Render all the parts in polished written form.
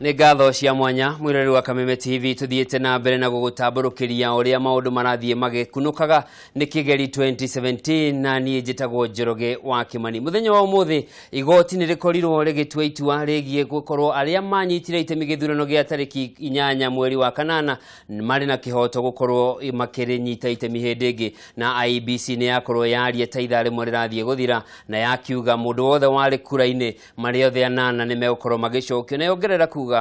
Nĩ ngatho cia mwanya mwĩroreri wa Kameme TV, tũthiĩte na mbere na gũgũtambũrũkĩria ũrĩa maũndũ marathiĩ magĩkunũkaga. Nĩ Kĩgeri 2017 na niĩ njĩtagwo Njoroge wa Kĩmani. Mũthenya wa ũmũthĩ igoti nĩ rĩkorirwo rĩgĩtua itua rĩgiĩ gũkorwo arĩa manyitire itemi gĩthurano gĩa tarĩki 8 mweri wa kanana marĩ na kĩhoto gũkorwo makĩrĩnyita itemi hĩndĩ ĩngĩ, na IEBC nĩ yakorwo yaria ta ithaa rĩmwe rĩrathiĩ gũthira na yakiuga mũndũ wothe warĩ kura-inĩ marĩ othe 8 nĩ megũkorwo magĩcokio, na yongerera kuga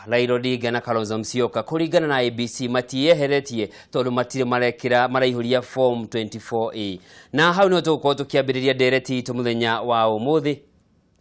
Raila Odinga na Kalonzo Musyoka kũringana na IEBC matiyeheretie tondũ matirĩ marekĩra maraihũria form 24A. Na hau nĩho tũgũkorwo tũkĩambĩrĩria ndereti itũ mũthenya wa ũmũthĩ,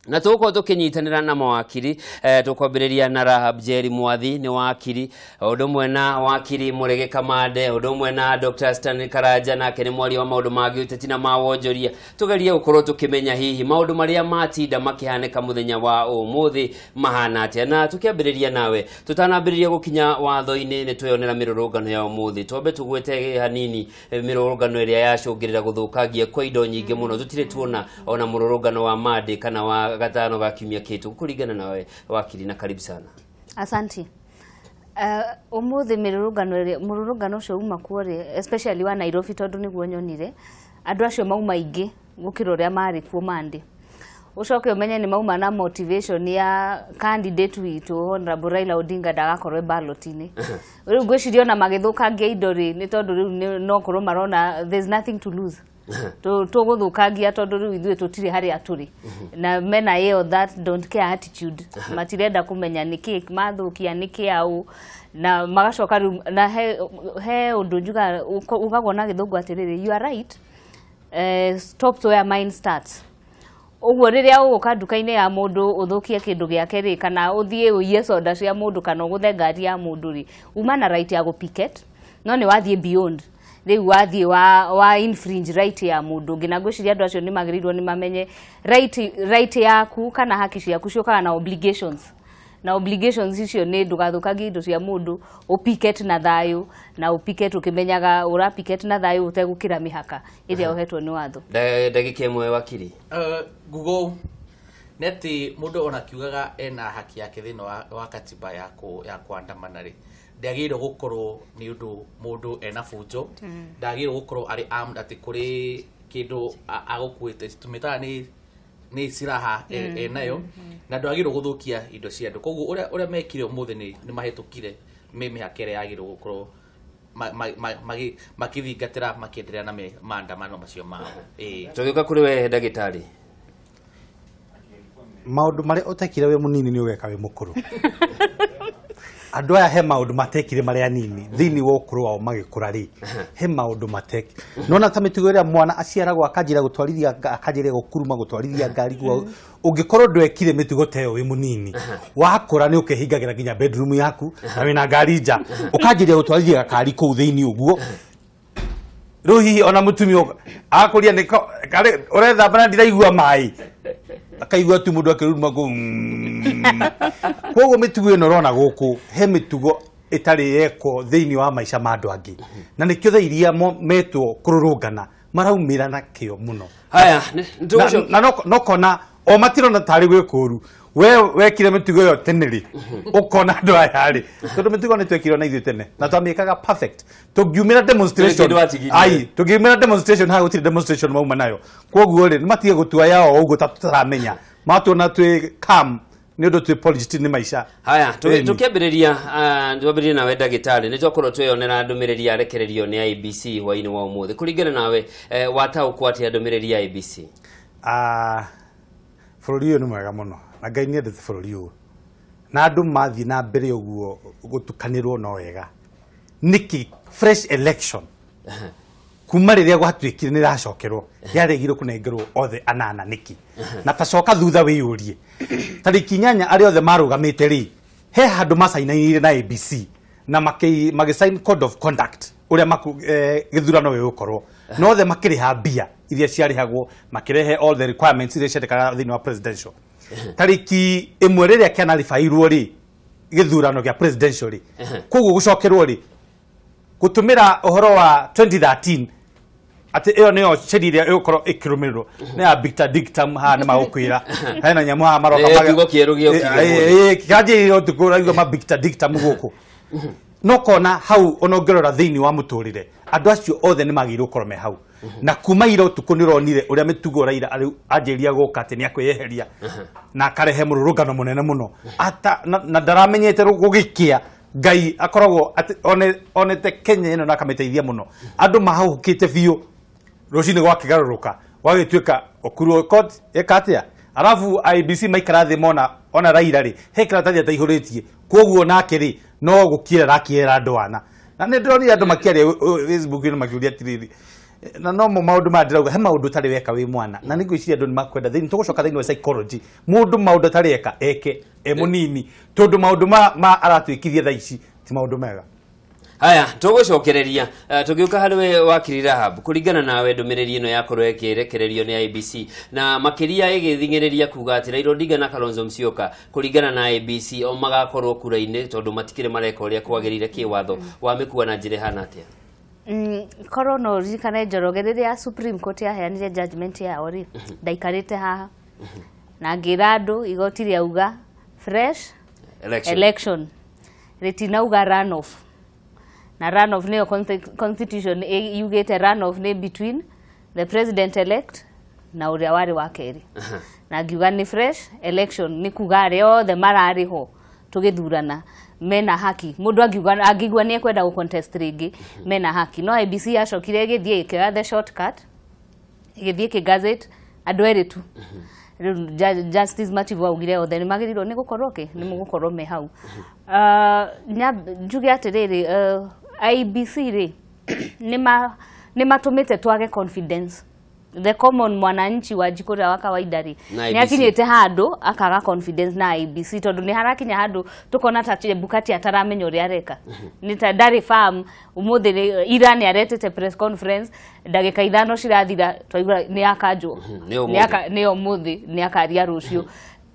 na tũgũkorwo tũkĩnyitanĩra na mawakiri. Tũkwambĩrĩria na Rahab Jerry Mwathi, nĩ wakiri, ũndũ ũmwe na wakiri Mũrege Kamande, ũndũ ũmwe na Dr. Stanley Karanja, nake nĩ mwaria wa maũndũ ma gĩũteti na ma wonjoria. Tũgerie gũkorwo tũkĩmenya hihi maũndũ marĩa matinda makĩhanĩka mũthenya wa ũmũthĩ mahana atĩa. Na tũkĩambĩrĩria nawe, tũtanambĩrĩria gũkinya watho-inĩ, nĩ tweyonera mĩrũrũngano ya ũmũthĩ. Twambe tũgwete hanini mĩrũrũngano ĩrĩa yacũngĩrĩra gũthũkangia kwa indo nyingĩ mũno. Tũtirĩ tuona ona mũrũrũngano wa Monday kana wa gatano ga kiumia kĩtũ. Kũringana nawe wakiri, na karibu sana. Asante. Umuthi mirurungano ĩrĩa mũrũrũngano ũcio uma kuo rĩ, especially wa Nairobi, tondũ nĩguo nyonire andũ acio mauma aingĩ gũkĩra ũrĩa marĩ kuo Monday. Ũcoke ũmenye nĩ mauma na motivation ya candidate witũ Honorable Raila Odinga ndagakorwo ballot-inĩ. Rĩu ngwĩciria ona magĩthũkangia indo rĩ, nĩ tondũ rĩu no korwo marona there's nothing to lose, tũgũthũkangia tondũ rĩu ithuĩ tũtirĩ harĩa tũrĩ, na mena ĩyo that don't care attitude, matirenda kũmenya nĩkĩ mathũkia, nĩkĩ au, na magacoka rĩu na he ũndũ njugaga ugagwo na gĩthũngũ atĩrĩrĩ, "You are right, stop where mine starts." Ũguo rĩrĩa ũgũka nduka-inĩ ya mũndũ ũthũkie kĩndũ gĩake rĩ, kana ũthiĩ ũiye soda cia mũndũ, kana ũgũthe ngari ya mũndũ rĩ, uma na right ya gũpicket, no nĩ wathiĩ beyond, rĩu wathiĩ wa infringe right ya mũndũ ũngĩ. Na ngwĩciria andũ acio nĩ magĩrĩirwo nĩ mamenye right yaku kana haki ciaku ciũkaga na obligations, na obligations icio nĩ ndũgathũkangie indo cia mũndũ, ũpicket na thayũ, na ũpicket ũkĩmenyaga ũrapicket na thayũ ũtegũkĩra mĩhaka ĩrĩa ũhetwo nĩ watho. Ndagĩka ĩmwe, wakiri. Ngugo nĩ atĩ mũndũ ona akiugaga ena haki yake thĩinĩ wa katiba ya kuandamana rĩ, ndagĩrĩirwo gũkorwo nĩ ũndũ mũndũ ena bunjo, ndagĩrĩirwo gũkorwo arĩ armed, atĩ kũrĩ kĩndũ agũkuĩte tũmĩtaga nĩ silaha enayo, na ndwagĩrĩirwo gũthũkia indo cia andũ. Koguo ũrĩa mekire ũmũthĩ nĩ mahĩtũkire mĩhaka ĩrĩa yagĩrĩirwo gũkorwo makĩthingatĩra makĩenderea na maandamano macio mao. Ĩĩ. Tũgĩũka kũrĩ we ndagĩtarĩ. Maũndũ marĩa ũtekire wĩ mũnini nĩ ũgeka wĩ mũkũrũ. Andũ aya he maũndũ matekire marĩa anini thĩinĩ wa ũkũrũ wao magĩkũra rĩ, he maũndũ matekire nona ta mĩtugo ĩrĩa mwana aciaragwo akanjĩra gũtwarithia, akanjĩra gũkuruma gũtwarithia ngari guo. Ũngĩkorwo ndwekire mĩtugo ta ĩyo wĩ mũnini, wakũra nĩ ũkehingagĩra nginya bedroom yaku na wĩna ngari nja, ũkanjĩria gũtwarithia gakari kũu thĩinĩ ũguo. Rĩu hihi ona mũtumia akũria nĩko ũrethamba na ndiraigua maĩ, akaigua tu mũndũ akĩruruma kũu. Koguo mĩtugo ĩno ũrona gũkũ, he mĩtugo ĩtarĩ yekwo thĩinĩ wa maica ma andũ angĩ, na nĩkĩo thaa iria metwo kũrũrũngana maraumĩra na kĩo mũno. Haya. Na no kona o matirona tarĩ gwĩ kũru we wekire mĩtugo ĩyo tene rĩ, ũkona andũ aya rĩ, tondũ mĩtugo nĩ twekirwo na ithuĩ tene na twamĩkaga perfect. Tũngiumĩra demonstration, ai, tũngiumĩra demonstration haha, gũtirĩ demonstration mauma nayo. Koguo rĩ, nĩ matige gũtua yao ũguo ta tũtaramenya, matuona twĩ calm nĩ ũndũ twĩ polished nĩ maica. Haya, tũkĩambĩrĩria, twambĩrĩrie nawe ndagĩtarĩ. Nĩ twakorwo tweyonera ndũmĩrĩri yarekererio nĩ IEBC hwaĩ-inĩ wa ũmũthĩ. Kũringana nawe, wataũkwo atĩa ndũmĩrĩri ya IEBC? Bũrũri ũyũ nĩ mwega mũno na Ngai nĩ endete bũrũri ũyũ, na andũ mathiĩ na mbere ũguo gũtukanĩrwo no wega. Nĩkĩ fresh election kuma rĩrĩa gwatuĩkire nĩ ĩracokerwo yaregirwo kũnengerwo othe 8 nĩkĩ? Na tacoka thutha wĩyũrie, tarĩki 8 arĩa othe marũgamĩte rĩ, he handũ macainanire na ABC na magĩsign code of conduct ũrĩa gĩthurano gĩgũkorwo, na othe makĩrĩha mbia iria ciarĩhagwo, makĩrehe all the requirements iria ciendekaga thĩinĩ wa presidential. Tarĩki 1 rĩrĩa kĩanaribairwo rĩ, gĩthurano gĩa presidential rĩ, koguo gũcokerwo rĩ, gũtũmĩra ũhoro wa 2013 Atĩ ĩyo nĩyo sheria ĩrĩa ĩgũkorwo ĩkĩrũmĩrĩrwo nĩ ya Victor Dictum haha nĩ magũkwĩra hena nyamũ haha maroka kiugo kĩerũ gĩokire kĩanjĩrĩire ũtukũ ũraigua ma Victor Dictum gũkũ no kona hau ona ũngĩrora thĩinĩ wa mũtũrĩre andũ acio othe nĩ magĩrĩirwo gũkorwo me hau na kuma ira ũtukũ nĩ ũronire ũrĩa mĩtugo Raila anjĩrĩria gũka atĩ nĩ akwĩyeheria na akarehe mũrũrũngano mũnene mũno ata na ndaramenyete gũgĩkĩa Ngai akoragwo onete Kenya ĩno na akamĩteithia mũno andũ mahahũkĩte biũ rũcinĩ gwakĩgarũrũka gwagĩtuĩka Ũkuru court ĩka atĩa arabu IEBC maikara thĩ mona ona Raila rĩ he karatathi ataihũrĩtie koguo nake rĩ no gũkira arakĩra andũ ana na nĩ ndĩronire andũ makĩaria Facebook-inĩ makĩũria atĩrĩrĩ na no mo maũndũ maya ndĩrauga he maũndũ ũtarĩ weka wĩ mwana na nĩ ngwĩciria andũ nĩ makwenda thĩinĩ tũgũcoka thĩinĩ wa psychology mũndũ maũndũ atarĩ eka eke e mũnini tondũ maũndũ ma aratuĩkithia thaa ici ti maũndũ mega. Haya tũgũcokereria tũgĩũka harĩ we wakiri Rahab kũringana nawe ndũmĩrĩri ĩno yakorwo ĩkĩrekererio nĩ IEBC na makĩria ĩgĩthing'ĩrĩria kuga atĩ Raila Odinga na Kalonzo Musyoka kũringana na IEBC o magakorwo kura-inĩ tondũ matikĩrĩ mareka ũrĩa kwagĩrĩire kĩwatho wamĩkua na njĩra ĩhana atĩa? Korwo no ũririkane Njoroge rĩrĩa Supreme Court yaheanire judgment yao rĩ ndaikarĩte haha na ngĩra andũ igoti rĩauga fresh election rĩtinauga runoff na runoff nĩyo constitution yugĩte runoff nĩ between the president elect na ũrĩa warĩ wa kerĩ na ngiuga nĩ fresh election nĩ kuga arĩa othe mararĩ ho tũgĩthurana mena haki mũndũ angĩigua nĩ ekwenda gũ contest rĩngĩ mena haki no IEBC yacokire ĩgĩthiĩ ĩkĩoya the shortcut ĩgĩthiĩ ĩkĩ andũ erĩ tu rĩu Justice Mativo augire othe nĩ magĩrĩirwo nĩ gũkorwo kĩ nĩ mũgũkorwo me hau. Njuge atĩrĩrĩ IEBC rĩ nĩ matũmĩte twage confidence the common mwananchi wa jikũrĩa wa kawaida rĩ nĩ akinyĩte handũ akaga confidence na IEBC tondũ nĩ harakinya handũ tukona ta Chebukati ataramenya ũrĩa areka nĩ ta ndarĩ farm ũmũthĩ ira nĩ aretete press conference ndagĩka 5 cirathira twaigua nĩ akanjwo nĩ ũmũthĩ nĩ akaria rũciũ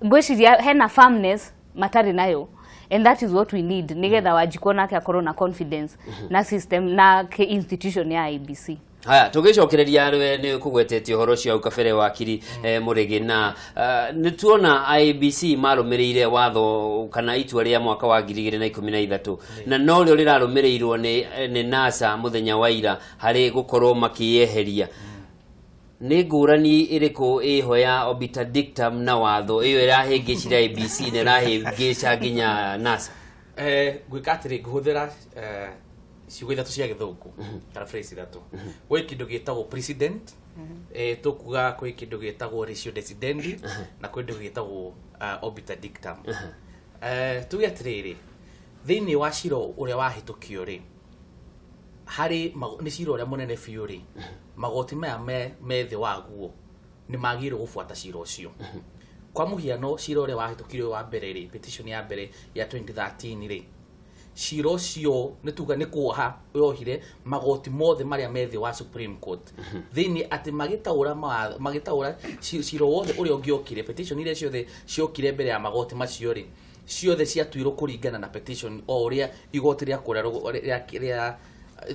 ngwĩciria hena firmness matarĩ nayo and that is what we need nigetha Wanjikũ nake akorwo na confidence na system na institution ya IEBC. Haya tũgĩcokereria rwe nĩ kũgwetetie ũhoro ũcio hau kabere wakiri Mũrĩgĩ na nĩ tuona IEBC marũmĩrĩire watho kana itua rĩa mwaka wa 2013 na no rĩo rĩrarũmĩrĩirwo nĩ NASA mũthenya wa ira harĩ gũkorwo makĩyeheria nĩ ngũrani ĩrĩkũ ĩho ya obiter dictum na watho ĩyo ĩrahĩngĩcire IEBC na ĩrahĩngĩca nginya NASA? Ngwĩka atĩrĩ ngũhũthĩra ciugo ithatũ cia gĩthũngũ kana phrase ithatũ gwĩ kĩndũ gĩtagwo precedent tũkuga kwĩ kĩndũ gĩtagwo ratio decidendi na kwĩ kĩndũ gĩtagwo obiter dictum. Tuge atĩrĩrĩ thĩinĩ wa cira ũrĩa wahĩtũkio rĩ harĩ nĩ cira ũrĩa mũnene biũ rĩ magoti maya me thĩ waguo nĩ magĩrĩirwo gũbuata cira ũcio. Kwa mũhiano cira ũrĩa wahĩtũkirio wa mbere rĩ petition ya mbere ya 2013 rĩ cira ũcio nĩ tuga nĩ kuoha yohire magoti mothe marĩa me thĩ wa Supreme Court thĩinĩ atĩ magĩtaũra cira wothe ũrĩa ũngĩokire petition iria ciothe ciokire mbere ya magoti macio rĩ ciothe ciatuirwo kũringana na petition o ũrĩa igoti rĩa kũrĩa rĩa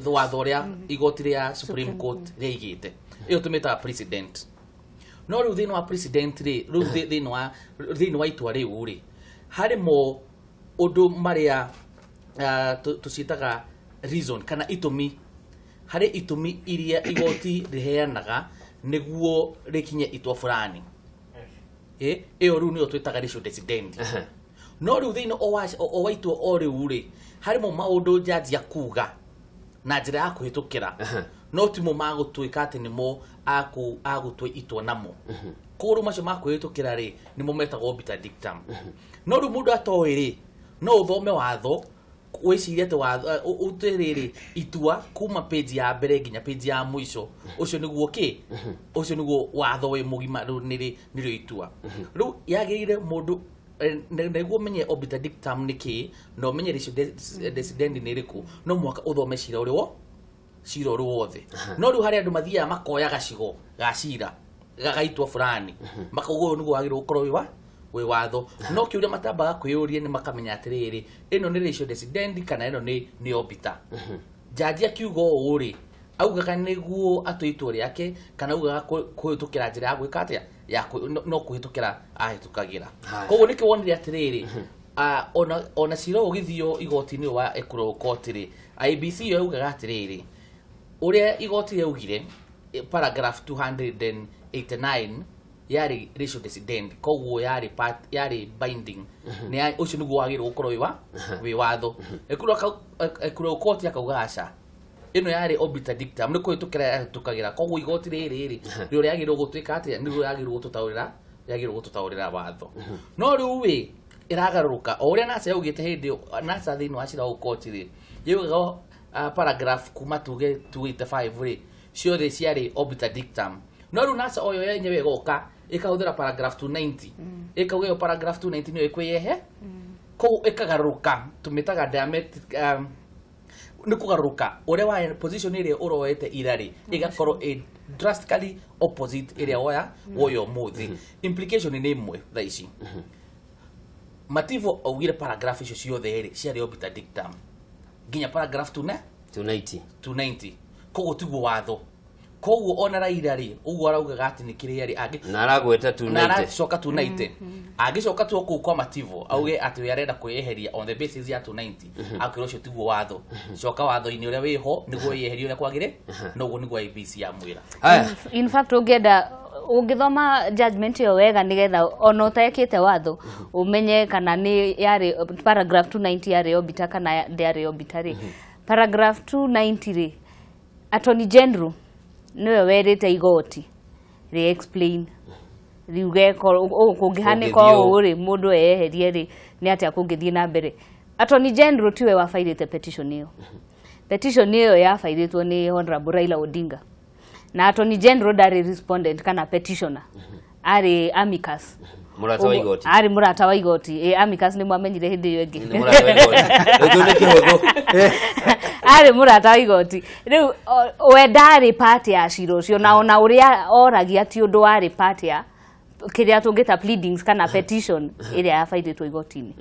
watho ũrĩa igoti rĩa Supreme Court rĩaigĩte ĩyo tũmĩtaga precedent. No rĩu thĩinĩ wa precedent rĩ rĩu thĩinĩ wa itua rĩu rĩ harĩ mo ũndũ marĩa tũciĩtaga reason kana itũmi harĩ itũmi iria igoti rĩheanaga nĩguo rĩkinye itua fulani ĩyo rĩu nĩyo twĩtaga ratio decidendi. No rĩu thĩinĩ o wa itua o rĩu rĩ harĩ mo maũndũ jaji akuga na njĩra ya kũhĩtũkĩra no timo magũtuĩka atĩ nĩmo agũtua itua namo koguo rĩu macio ma kũhĩtũkĩra rĩ nĩmo metagwo obiter dictum. No rĩu mũndũ atoĩ rĩ no ũthome watho wĩcirie atĩ watho ũtĩrĩrĩ itua kuma page ya mbere nginya page ya mũico ũcio nĩguo kĩ ũcio nĩguo watho wĩ mũgima rĩu nĩrĩo itua rĩu yagĩrĩire mũndũ nĩguo ũmenye obiter dictum nĩ kĩ na ũmenye ratio decidendi nĩ ĩrĩkũ no mũhaka ũthome cira ũrĩ wothe. No rĩu harĩ andũ mathiaga makoya gacigo ga cira gaitua fulani makauga ũyũ nĩguo wagĩrĩirwo gũkorwo wĩ watho no kĩũria matambaga kwĩyũria nĩ makamenya atĩrĩrĩ ĩno nĩ ratio decidendi kana ĩno nĩ obiter. Jaji akiuga ũũ rĩ Augaga nĩguo atue itua rĩake kana augaga kũhĩtũkĩra njĩra ya gwĩka atĩa ya no kũhĩtũkĩra ahĩtũkagĩra. Koguo nĩkĩo wonire atĩrĩrĩ ona cira ũgĩthio igoti-inĩ wa Ekuro Court rĩ, IEBC yo yaugaga atĩrĩrĩ ũrĩa igoti rĩaugire paragraph 289 yarĩ ratio decidendi, koguo yarĩ part yarĩ binding nĩ ũcio nĩguo wagĩrĩirwo gũkorwo wĩ watho. Ekuro Court yakauga aca ĩno yarĩ obiter dictum nĩ kũhĩtũkĩra yahĩtũkagĩra, koguo igoti rĩrĩ rĩo rĩagĩrĩirwo gũtuĩka atĩa nĩguo yagĩrĩirwo gũtũtaũrĩra watho. No rĩu ĩ ĩragarũrũka o ũrĩa NASA yaugĩte hĩndĩ NASA thĩinĩ wa cira wa court rĩ yaugaga paragraph kuma tuge 285 rĩ ciothe ciarĩ obiter dictum. No rĩu NASA oyo yenyewe ĩgoka ĩkahũthĩra paragraph 290 ĩkauga ĩyo paragraph 290 nĩyo ĩkwĩyehe, koguo ĩkagarũrũka tũmĩtaga diametric nĩ kũgarũrũka ũrĩa wa position ĩrĩa ũroete ira rĩ ĩgakorwo ĩ drastically opposite ĩrĩa woya ũmũthĩ. Implication nĩ ĩmwe thaa ici Mativo augire paragraph icio ciothe rĩ ciarĩ obiter dictum nginya paragraph 290 koguo tiguo watho. Koguo ona Raila rĩ ũguo araugaga atĩ nĩ kĩrĩa rĩ angĩ na aragweta 290 na aracoka 290 angĩcoka tu kũu kwa Mativo auge atĩ we arenda kwĩyeheria on the basis ya 290 akwĩra ũcio tiguo watho, coka watho-inĩ ũrĩa wĩho nĩguo wĩyeherie ũrĩa kwagĩrĩ noguo nĩguo IEBC yamwĩra. In fact ũngĩenda ũngĩthoma judgment ĩyo wega nĩgetha ona ũtekĩte watho ũmenye kana nĩ yarĩ paragraph 290 yarĩ obiter kana ndĩarĩ obiter rĩ, paragraph 290 rĩ Attorney General niwe werĩte igoti rĩ explain riuge kũngĩhanĩka ũũ rĩ mũndũ eyeherie rĩ nĩ atĩa kũngĩthiĩ na mbere. Attorney General tiwe wabairĩte petition ĩyo. Petition ĩyo yabairĩtwo nĩ Honorable Raila Odinga na Attorney General ndarĩ respondent kana petitioner, arĩ amicus. Mũrata wa igoti. Arĩ mũrata wa igoti. Amicus nĩ mwamenyire hĩndĩ ĩyo ĩngĩ. Nĩ mũrata wa igoti. Rĩu nĩ kĩhũthũ. Arĩ mũrata wa igoti. Rĩu we ndarĩ part ya cira ũcio na ona ũrĩa oragia ti ũndũ warĩ part ya kĩrĩa tũngĩta pleadings kana petition ĩrĩa yabairĩtwo igoti-inĩ.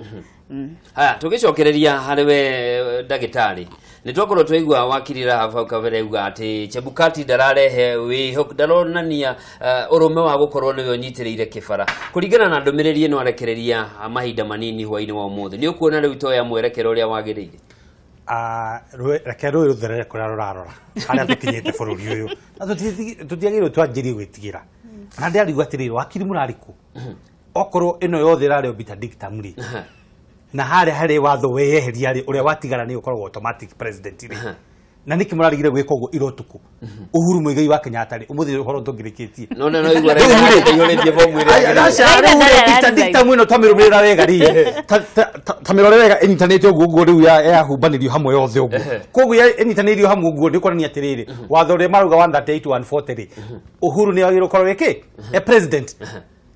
Haya tũgĩcokereria harĩ we ndagĩtarĩ nĩ twakorwo twaigua wakiri Rahab hau kabere auga atĩ Chebukati ndararehe wĩhoku ndaronania ũrũme wa gũkorwo nĩwe ũnyitĩrĩire kĩbara kũringana na ndũmĩrĩri ĩno arekereria mahinda manini hwainĩ wa ũmũthĩ. Nĩ ũkuona rĩu toya mwerekero ũrĩa wagĩrĩire? Reke rũĩ rũtherere kũrĩa rũrarora harĩa tũkinyĩte bũrũri ũyũ na tũtiagĩrĩirwo twanjĩrie gwĩtigĩra na ndĩrarigwo atĩrĩrĩ wakiri mũrarĩkũ okorwo ĩno yothe ĩrarĩ obiter dictum rĩ na harĩa harĩ watho weyeheria rĩ ũrĩa watigara nĩ ũkoragwo automatic president rĩ na nĩkĩ mũrarigire gwĩka ũguo ira ũtukũ Uhuru Muigai wa Kenyatta rĩ ũmũthĩ ũhoro tũngĩrĩkĩtie no no igua Raila bomu ĩrĩa dictum ĩno tamĩrũmĩrĩra wega rĩ tamĩrore wega ĩnyitanĩte ũguo ũguo rĩu yahumbanĩrio hamwe yothe ũguo koguo ĩnyitanĩirio hamwe ũguo nĩ kuonania atĩrĩrĩ watho ũrĩa marauga 138 140 rĩ Uhuru nĩ agĩrĩirwo gũkorwo ĩkĩ e president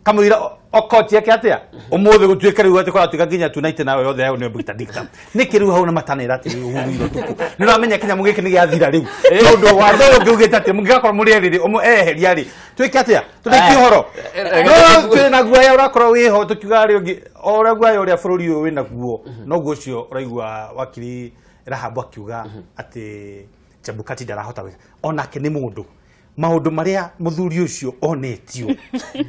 kamũira okoti yake atia umuthi gutuike riu ati kuratuika nginya 290 nayo yothe yao ni obiter dictum niki riu hau na matanera ati Uhuru iro tuku ni uramenya kinyamu giki ni giathira riu tondu watho uyu ngiugite ati mungigakorwo muri eriri umu eheria ri twike atia turikie uhoro no twina guoya urakorwo wiho tukiuga ri ungi o uria guoya uria bururi uyu wina guo noguo ucio uraigua wakiri Rahab akiuga ati Chebukati ndarahota gwika onake ni mundu maundu maria muthuri ucio onetio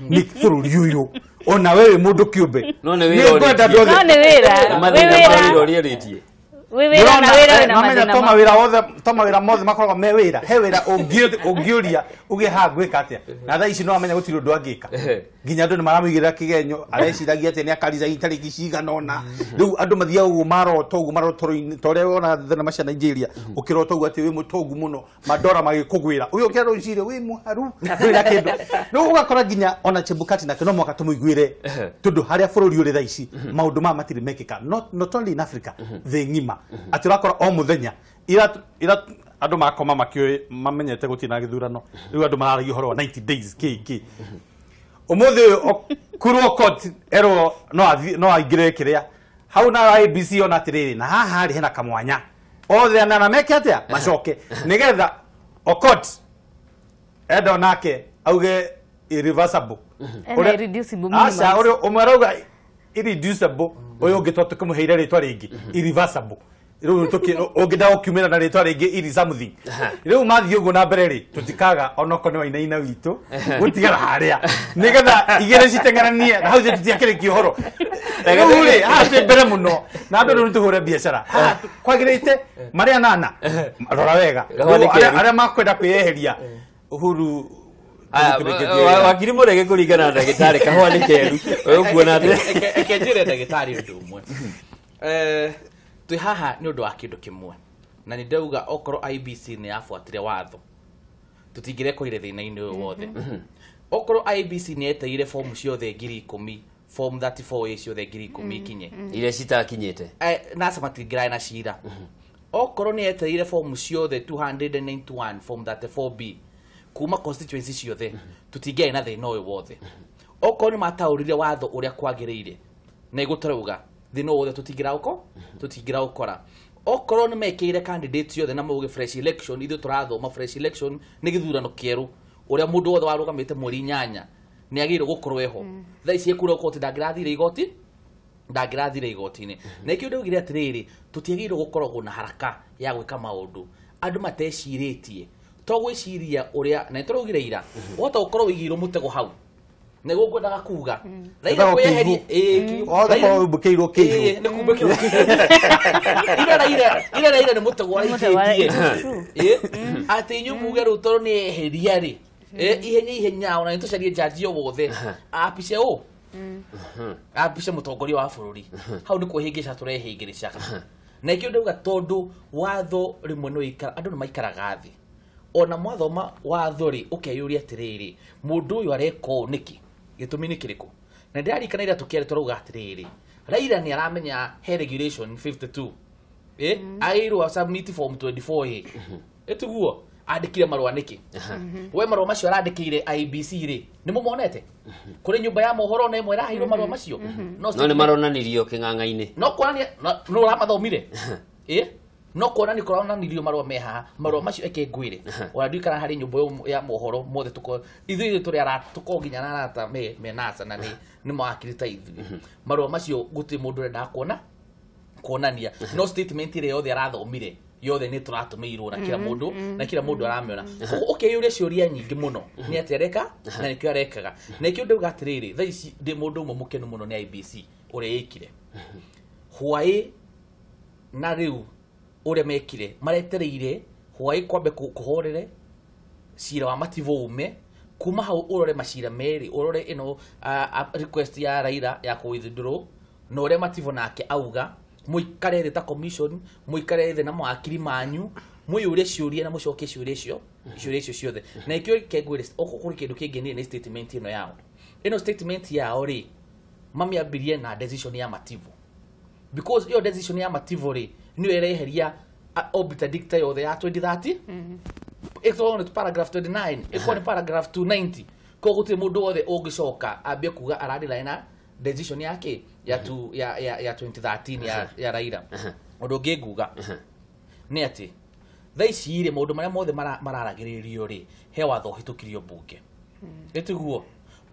ni bururi uyu ona wewe mundu kiumbe no ni wira no ni wira wira na wira na mathina to mawira othe to mawira mothe makoragwo me wira he wira ungiuria uge ha ngwika atia na thaa ici no amenya gutiri undu angika nginya andu ni maramũigĩrĩra kĩgenyo areciragia atĩ nĩ akaricaini tarĩki cigana ũna rĩu andũ mathiaga ũguo marota ũguo marotoro-inĩ ta ũrĩa wona thenema cia Nigeria ũkĩrota ũguo atĩ wĩ mũtongu mũno mandora magĩkũgwĩra ũyũ ũkĩra rũcinĩ wĩ mũharu ndũrĩ na kĩndũ rĩu ũgakora nginya ona Chebukati nake no mũhaka tũmũiguĩre tondũ harĩa bũrũri ũrĩ thaa ici maũndũ maya matirĩ mekĩka not only in Africa thĩ ng'ima atĩ ũrakora o mũthenya ira andũ makoma makĩũĩ mamenyete gũtirĩ na gĩthurano rĩu andũ mararagia ũhoro wa 90 days kĩ umuthi kurwo court erwo no aingire kiria hau na IEBC ona atiriri na haha ri hena kamwanya othe anana meke atia macoke nigetha Okot endo nake auge irreversible ena irreducible aca uri umwe arauga irreducible uyu ungi to tukimuheire ritwa ringi irreversible Rĩu ũngĩenda gũkiumĩra na rĩtwa rĩngĩ iri something. Rĩu mathiĩ ũguo na mbere rĩ, tũtikaga onokorwo nĩ Wainaina witũ gũtigara harĩa nĩgetha igĩrĩ citeng'eranie na hau tũtiakĩrĩkia ũhoro. Rĩu rĩ, haha twĩ mbere mũno na andũ rĩu nĩtũhũre biacara. Haha kwagĩrĩte marĩa nana rora wega. Arĩa makwenda kwĩyeheria Uhuru wakiri Murege kũringana na ndagĩtarĩ kahũa nĩ keru ũkuona atĩa? Reke njĩre ndagĩtarĩ ũndũ ũmwe. Twĩ haha nĩ ũndũ wa kĩndũ kĩmwe na nĩ ndauga okorwo IBC nĩ yabuatire watho tũtingĩrekorire thĩna-inĩ ũyũ wothe. Okorwo IBC nĩ yetereire fomu ciothe 10,000 form 34A ciothe 10,000 ikinye iria citakinyĩte NASA matingĩrarĩ na cira. Okorwo nĩ yetereire fomu ciothe 291 form 34B kuma constituency ciothe tũtingĩarĩ na thĩna ũyũ wothe. Okorwo nĩ mataũrire watho ũrĩa kwagĩrĩire na ĩgũtũrauga thĩna ũyũ wothe tũtingĩraũkora. Okorwo nĩ mekĩire candidate ciothe na mauge fresh election, ithuĩ tũrathoma fresh election nĩ gĩthurano kĩerũ ũrĩa mũndũ wothe warũgamĩte mweri 8 nĩ agĩrĩirwo gũkorwo eho. Thaa ici ekura koti ndangĩrathire igoti ndangĩrathire igoti-inĩ. Na ikĩo ndaugire atĩrĩrĩ, tũtiagĩrĩirwo gũkoragwo na haraka ya gwĩka maũndũ andũ matecirĩtie to gwĩciria ũrĩa na nĩtũraugire ira wahota gũkorwo wĩigĩirwo mũtego hau nĩguo ngwendaga kuga Raila kwĩyeheria wahota kĩihũ nĩ kumbĩkĩrwo ira Raila nĩ mũtego araikĩtie atĩ inyuĩ muge rĩu tondũ nĩ eheria rĩ ihenya ihenya ona nĩtũcarie jaji o wothe apice ũ apice mũtongoria wa bũrũri hau nĩ kwĩhĩngĩca tũrehĩngĩrĩca. Na ikĩo ndauga tondũ watho rĩmwe nĩ ũikara andũ nĩ maikaraga thĩ ona mwathoma watho rĩ ũkeyũria atĩrĩrĩ mũndũ ũyũ areka ũũ nĩkĩ gĩtũmi nĩ kĩrĩkũ. Na ndĩrarikana ira tũkĩaria tũrauga atĩrĩrĩ Raila nĩ aramenya he regulation 52 agĩrĩirwo submit form 24A ĩtiguo andĩkire marũa nĩkĩ we marũa macio arandĩkĩire IBC rĩ nĩ mũmonete kũrĩ nyũmba ya mohoro na ĩmwe ĩraheirwo marũa macio no nĩ maronanirio kĩng'ang'a-inĩ no kuonania no ũramathomire no kuonania kũronanirio marũa me haha marũa macio eke ngwĩre ona ndikara harĩ nyũmba ya mohoro mothe tũko ithuĩ tũrĩ arata tũkorwo nginya na arata me NASA na nĩ mawakiri ta ithuĩ marũa macio gũtirĩ mũndũ ũrendaga kuona kuonania no statement ĩrĩa yothe arathomire yothe nĩ tũratũmĩirwo na kila mũndũ na kila mũndũ aramĩona. Koguo ũkeyũria ciũria nyingĩ mũno nĩ atĩa areka na nĩkĩo arekaga. Na ikĩo ndauga atĩrĩrĩ thaa ici ndĩ mũndũ ũmwe mũkenu mũno nĩ IBC ũrĩa ĩkire hwaĩ na rĩu ũrĩa mekire maretereire hwaĩ kwambe kũhorere cira wa Mativo ume kuma hau ũrore macira merĩ ũrore ĩno request ya Raila ya kũ withdraw na ũrĩa Mativo nake auga mũikare thĩ ta commission mũikare thĩ na mawakiri manyu mwĩyũrie ciũria na mũcokie ciũria icio ciũria icio ciothe. Na ikĩo kengwĩre kũrĩ kĩndũ kĩngĩ nĩ statement ĩno yao ĩno statement yao rĩ mamĩambirie na decision ya Mativo because ĩyo decision ya Mativo rĩ nĩyo ĩreheria obiter dicta yothe ya 2030 ĩkorwo nĩ paragraph 29 ĩkorwo nĩ paragraph 290 koguo gũtirĩ mũndũ wothe ũngĩcoka ambie kuga arandĩrane na decision yake ya 2013 ya Raila. Ũndũ ũngĩ nguga nĩ atĩ thaa ici rĩ maũndũ marĩa mothe mararagĩrĩrio rĩ he watho ũhĩtũkirio mbunge ĩtiguo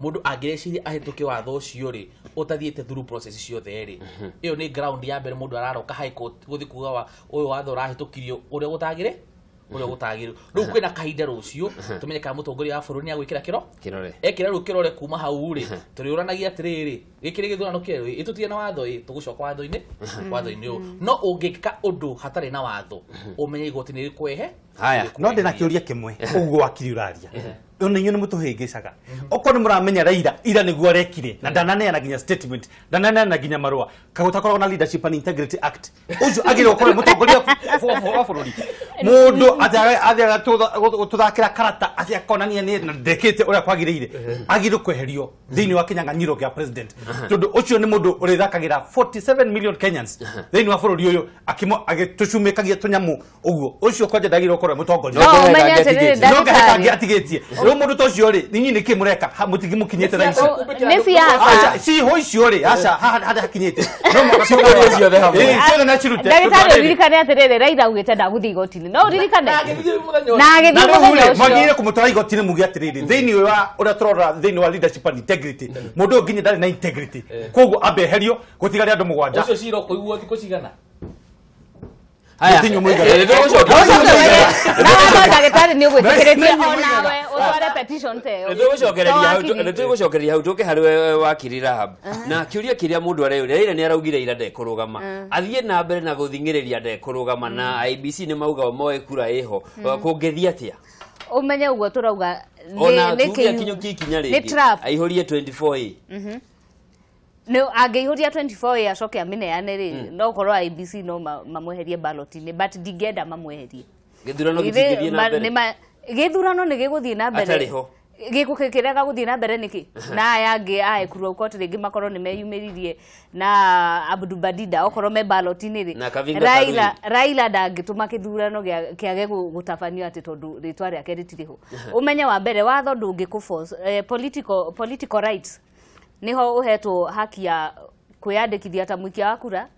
mũndũ angĩreciria ahĩtũke watho ũcio rĩ ũtathiĩte through process ciothe rĩ ĩyo nĩ ground ya mbere mũndũ araroka high court gũthiĩ kuga ũyũ watho ũrahĩtũkirio ũrĩa gũtagĩrĩ ũrĩa gũtagĩrĩ. Rĩu kwĩna kahinda rũciũ tũmenye kana mũtongoria wa bũrũri nĩ agwĩkĩra kĩrore ekĩra rĩu kĩrore kuma hau rĩ tũrĩũranagia atĩrĩrĩ gĩkĩ nĩ gĩthurano kĩerũ ĩtũtige na watho ĩ tũgũcoka watho-inĩ watho-inĩ ũyũ no ũngĩka ũndũ hatarĩ na watho ũmenye igoti nĩ rĩkwehe. No ndĩna kĩũria kĩmwe ũguo wakiri ũraria ona inyuĩ nĩ mũtũhĩngĩcaga okorwo nĩ mũramenya Raila ira nĩguo arekire na ndananeana nginya statement ndananeana nginya marũa kagũtakoragwo na Leadership and Integrity Act ũcio agĩrĩirwo gũkorwo mũtongoria wa bũrũri mũndũ athiaga gũtũthakĩra karata atĩ akonania nĩ ndekĩte ũrĩa kwagĩrĩire agĩrĩirwo kweherio thĩinĩ wa kĩnyang'anyĩro kĩa president tondũ ũcio nĩ mũndũ ũrĩthakagĩra 47 million Kenyans thĩinĩ wa bũrũri ũyũ agĩtũcumĩkagia tũnyamũ ũguo ũcio kwanja ndagĩrĩirwo gũkorwo mũtongoria no ngaheka atigĩtie rĩu mũndũ ta ũcio rĩ ninyi nĩkĩ mũreka mũtingĩmũkinyĩte thaa ici nĩ siasa ciho icio rĩ aca haha harĩa hakinyĩte no mũhaka ciothe hamwe ciothe na cirute. Ndagĩtarĩ ũririkane atĩrĩrĩ Raila augĩte ndagũthiĩ igoti-inĩ no ũririkane na agĩthiĩ mũthenya ũcio mwagĩrĩire kũmũtwara igoti-inĩ muge atĩrĩrĩ thĩinĩ wa ũrĩa tũrora thĩinĩ wa leadership and integrity mũndũ ũyũ nginya ndarĩ na integrity koguo ambe eherio gũtigare andũ mũgwanja ũcio cira ũkũiguo thikũ cigana Haya. Mũtinyo mũigana. Na watho ndagĩtarĩ nĩ ũgwĩtĩkĩrĩtie onawe ũtware petition ta ĩyo. Nĩtũgũcokereria hau tũke harĩ we wakiri Rahab. Na kĩũria kĩrĩa mũndũ areyũria, Raila nĩ araugire ira ndekũrũgama, athiĩ na mbere na gũthing'ĩrĩria ndekũrũgama, na IEBC nĩ mauga moe kura ĩho, kũngĩthiĩ atĩa? Ũmenye ũguo tũrauga Ona tuge akinyũkie ikinya nĩ rĩngĩ trap. Aihũrie 24A. Nĩ angĩihũria 24A acoke amĩneane rĩ, no korwo IEBC no mamweherie ballot-inĩ, but ndingĩenda mamweherie. Gĩthurano gĩtingĩthiĩ na mbere Gĩthurano nĩ gĩgũthiĩ na mbere. Atarĩ ho. Gĩkũrega gũthiĩ na mbere nĩkĩ? Na aya angĩ a Ekuru Aukot rĩngĩ makorwo nĩ meyumĩririe na Abdu Badida okorwo me ballot-inĩ rĩ, Na Kavinga. Raila ndangĩtũma kĩthurano kĩage gũtabanio atĩ tondũ rĩtwa rĩake rĩtirĩ ho. Ũmenye wa mbere watho ndũngĩkũ force political rights niho ũhetwo haki ya kwĩyandĩkithia ta mũikia wa kura,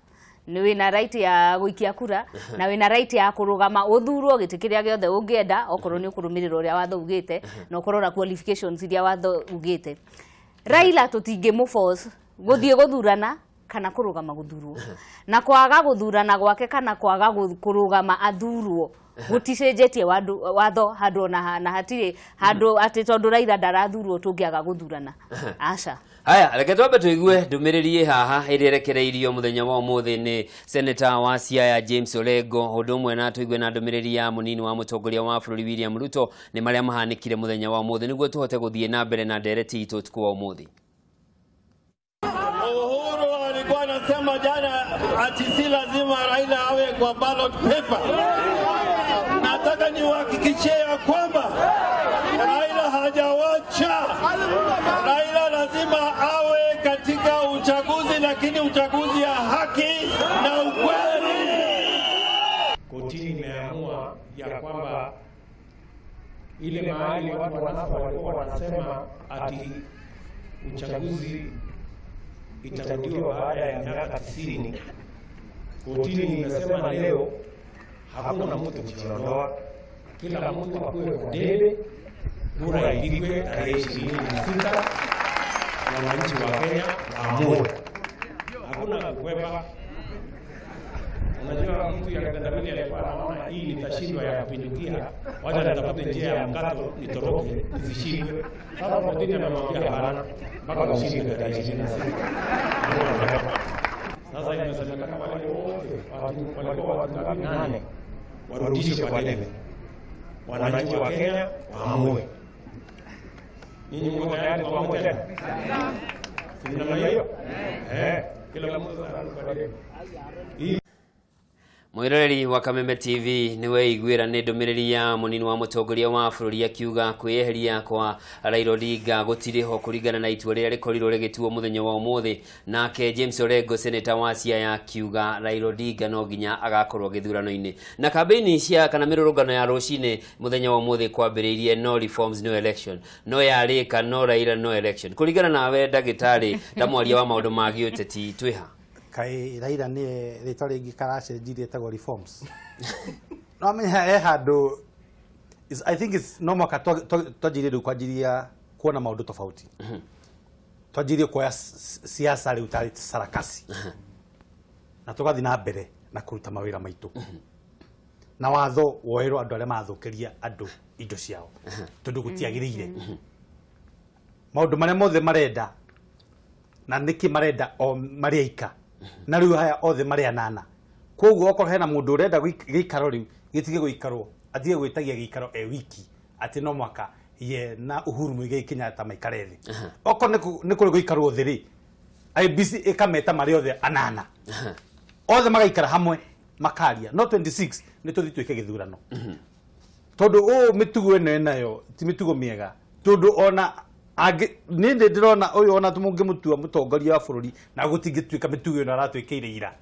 nĩ wĩna right ya gũikia kura na wĩna right ya kũrũgama ũthurwo gĩtĩ kĩrĩa gĩothe ũngĩenda, okorwo nĩ ũkũrũmĩrĩra ũrĩa watho ugĩte na ũkorwo na qualifications iria watho ugĩte. Raila tũtingĩmũ force gũthiĩ gũthurana kana kũrũgama gũthurwo, na kwaga gũthurana gwake kana kwaga kũrũgama athurwo gũticenjetie watho handũ ona na hatirĩ handũ atĩ tondũ Raila ndarathurwo tũngĩaga gũthurana, aca. Haya, reke twambe tũigue ndũmĩrĩri ĩ haha ĩrĩa ĩrekereirio mũthenya wa ũmũthĩ nĩ seneta wa Siaya James Orengo, ũndũ ũmwe na tũigue na ndũmĩrĩri ya mũnini wa mũtongoria wa bũrũri William Ruto nĩ marĩa mahanĩkire mũthenya wa ũmũthĩ, nĩguo tũhote gũthiĩ na mbere na ndereti itũ ũtukũ wa ũmũthĩ. Uhuru alikuwa anasema jana ati si lazima Raila awe kwa ballot paper. Nataka niwahakikishie ya kwamba Raila hajawacha. Raila lazima awe katika uchaguzi, lakini uchaguzi ya haki na ukweli. Kotini imeamua ya kwamba ile mahali watu walikuwa wanasema ati uchaguzi itarudiwa baada ya miaka 90, kotini imesema leo hakuna mtu kujiondoa, kila mtu akuwe kwa debe, kura ipigwe tarehe 26, wananchi wa Kenya waamue, hakuna kukwepa. Unajua mtu ya kitendawili alikuwa anaona hii nitashindwa ya kupindukia, wacha nitafute njia ya mkato nitoroke nisishindwe. Sasa kotini amemwambia hapana, mpaka ushindwe tarehe 26. Sasa imesemekana wale wote walikuwa watu ngapi? 8 warudishwe kwa debe, wananchi wa Kenya waamue. Ninyi mko tayari kuamua tena? Si namna hiyo? Kila mtu arudi kwa debe. Mwiroreri wa Kameme TV nĩ weiguĩra nĩ ndũmĩrĩri ya mũnini wa mũtongoria wa bũrũri akiuga kwĩyeheria kwa Raila Odinga gũtirĩ ho kũringana na itua rĩrĩa rĩkorirwo rĩgĩtuo mũthenya wa ũmũthĩ. Nake James Orengo seneta wa Siaya akiuga Raila Odinga no nginya agakorwo gĩthurano-inĩ. Na kambĩini cia kana mĩrũrũngano ya rũcinĩ mũthenya wa ũmũthĩ kwambĩrĩirie no reforms no election, no yarĩka no Raila no election. Kũringana nawe ndagĩtarĩ ta mwaria wa maũndũ ma gĩũteti twĩha? Kaĩ Raila nĩ rĩtwa rĩngĩ karacenjirie ĩtagwo reforms. No amenya he handũ I think it's no mwaka twanjirie rĩu kwanjiria kuona maũndũ tofauti. Twanjirie kuoya siasa rĩu tarĩ sarakasi na tũgathiĩ na mbere na kũruta mawĩra maitũ, na watho woerwo andũ arĩa marathũkĩria andũ indo ciao tondũ gũtiagĩrĩire. Maũndũ marĩa mothe marenda na nĩkĩ marenda o marĩ aika na rĩu haya othe marĩ anana, koguo okorwo hena mũndũ ũrenda gĩikaro rĩu gĩtige gũikarwo, atige gwĩtagia gĩikaro e wiki atĩ no mwaka ye na Uhuru Muigai Kenyatta maikare thĩ. Okorwo nĩ kũrĩ gũikarwo thĩ rĩ, IEBC ĩkameta marĩ othe anana othe magaikara hamwe makaria, no 26 nĩ tũthiĩ twĩke gĩthurano, tondũ ũũ mĩtugo ĩno ĩnayo ti mĩtugo mĩega, tondũ ona nĩ ndĩrona ũyũ ona mũngĩmũtua mũtongoria wa bũrũri na gũtingĩtuĩka mĩtugo ĩno aratwĩkĩire ira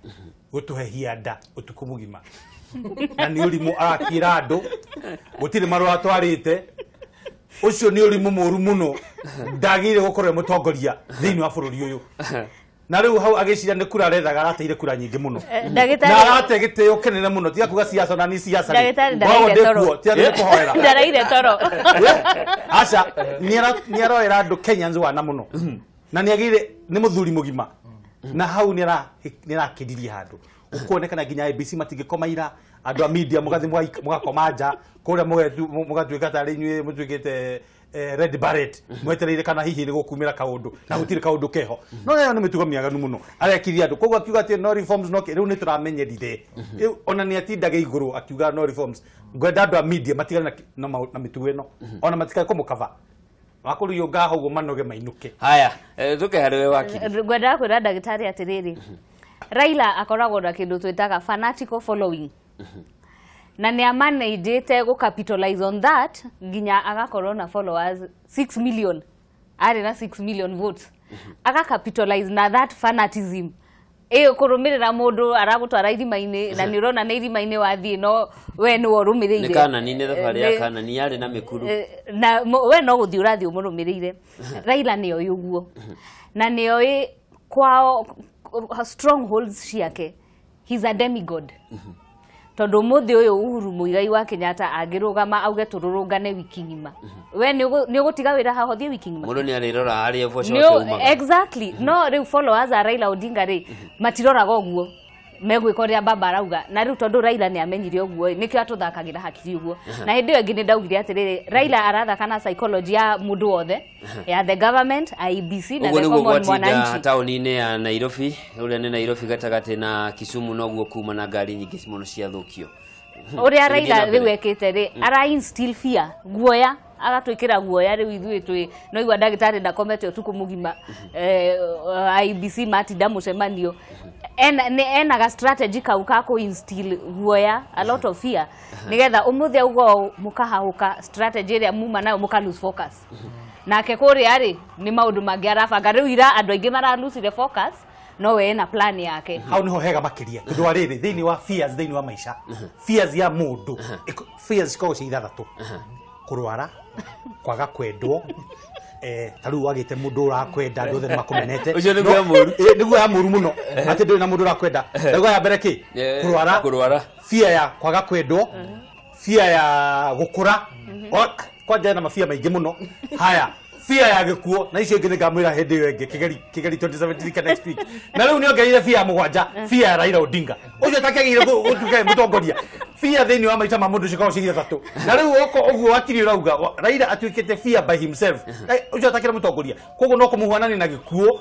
gũtũhehia nda ũtukũ mũgima, na nĩ ũrimũ arakĩra andũ gũtirĩ marũa atwarĩte. Ũcio nĩ ũrimũ mũru mũno, ndagĩrĩire gũkorwo e mũtongoria thĩinĩ wa bũrũri ũyũ. Na rĩu hau agĩciria nĩ kura arethaga, arateire kura nyingĩ mũno na arate gĩtĩo kĩnene mũno, tiga kuga siasa na ni siasa Ndagĩtarĩ ndaraire toro. Tiga nĩ kũhoera ndaraire toro. Aca, nĩ aroera andũ Kenyans wana mũno, na nĩ agĩrĩire nĩ mũthuri mũgima. Na hau nĩ arakĩririe handũ. Ũkuonekana nginya ABC matingĩkoma ira, andũ a media mũgathiĩ mũgakoma nja, kũrĩa mũgatuĩka tarĩ inyuĩ mũtuĩkĩte red barret, mwetereire kana hihi nĩ gũkumĩra kaũndũ, na gũtirĩ kaũndũ keho. No ĩyo nĩ mĩtugo mĩaganu mũno. Arekirie andũ, koguo akiuga atĩ no reforms no rĩu nĩ tũramenyerire. Rĩu ona nĩ atindaga igũrũ akiuga no reforms. Ngwenda andũ a media matigane na mĩtugo ĩno. Ona matikae kũmũkaba. Wakũrũiywo ngaho ũguo manoge mainũke. Haya, tũke harĩ we wakiri. Ngwendaga kwĩra ndagĩtarĩ atĩrĩrĩ, Raila akoragwo na kĩndũ twĩtaga fanatical following. Na nĩ amanĩnjĩte gũ capitalize on that nginya agakorwo na followers 6 million. Arĩ na 6 million votes. Aga capitalize na that fanatism. Ĩyo kũrũmĩrĩra mũndũ aragũtwara irima-inĩ na nĩ ũrona nĩ irima-inĩ wathiĩ no we nĩwe ũrũmĩrĩire. Nĩ Kanani, nĩ thabarĩ ya Kanani yarĩ na mĩkuru. Na we no gũthiĩ ũrathiĩ ũmũrũmĩrĩire. Raila nĩoĩ ũguo. Na nĩoĩ kwao strongholds ciake. He's a demigod. Tondũ ũmũthĩ ũyũ Uhuru Muigai wa Kenyatta angĩrũgama auge tũrũrũngane wiki ng'ima. We nĩ ũgũtiga wĩra haha ũthiĩ wiki ng'ima. Mũndũ nĩ arĩrora harĩa ũboco ũcio umaga. Exactly. No rĩu followers a Raila Odinga rĩ matiroraga ũguo. Megwĩka ũrĩa baba arauga. Na rĩu tondũ Raila nĩ amenyire ũguo nĩkĩo atũthakagĩra hakiri ũguo. Na hĩndĩ ĩyo ĩngĩ nĩ ndaugire atĩrĩrĩ, Raila arathaka na psychology ya mũndũ wothe, ya the government, IEBC na the common mwananchi. Taũni-inĩ ya Nairobi, ũrĩa nĩ Nairobi gatagatĩ na Kisumu noguo kuma na ngari nyingĩ mũno ciathũkio. Ũrĩa Raila rĩu ekĩte rĩ, ara instill fear, guoya, agatwĩkĩra guoya rĩu ithuĩ twĩ no igua ndagĩtarĩ ndakomete ũtukũ mũgima, IEBC matinda mũcemanio. Ena strategy kau ka kũ instill guoya, a lot of fear, nĩgetha ũmũthĩ auga ũũ mũkahahũka strategy ĩrĩa muma nayo mũka lose focus. Nake kũrĩa rĩ nĩ maũndũ mangĩ arabanga. Rĩu ira andũ aingĩ mara lose focus, no we ena plan yake. Hau niho hega makĩria tondũ wa rĩrĩ thĩinĩ wa fears, thĩinĩ wa maica, fears ya mũndũ, fears cikoragwo ciĩ ithathatũ: kũrwara, kwaga kwendwo, ta rĩu wagĩte mũndũ ũrakwenda andũ othe nĩmakũmenete. Ũcio nĩ guoya mũru. Nĩ guoya mũru mũno atĩ ndũrĩ na mũndũ ũrakwenda. Ndauga ya mbere kĩ? Kũrwara, kũrwara, fear ya kwaga kwendwo, fear ya gũkũra, kwanja na mafia maingĩ mũno. Haya, fear ya gĩkuũ, na icio ingĩ nĩngamwĩra hĩndĩ ĩyo ĩngĩ, Kigeri 2017 next week. Na rĩu nĩongereire fear ya mũgwanja, fear ya Raila Odinga. Ũcio atakĩagĩrĩire gũtuĩka mũtongoria. Fear thĩinĩ wa maica ma mũndũ cikoragwo ciĩ ithathatũ. Na rĩu oko ũguo wakiri ũrauga, Raila atuĩkĩte fear by himself. Ũcio atakĩrĩ mũtongoria. Koguo no kũmũhuanania na gĩkuũ,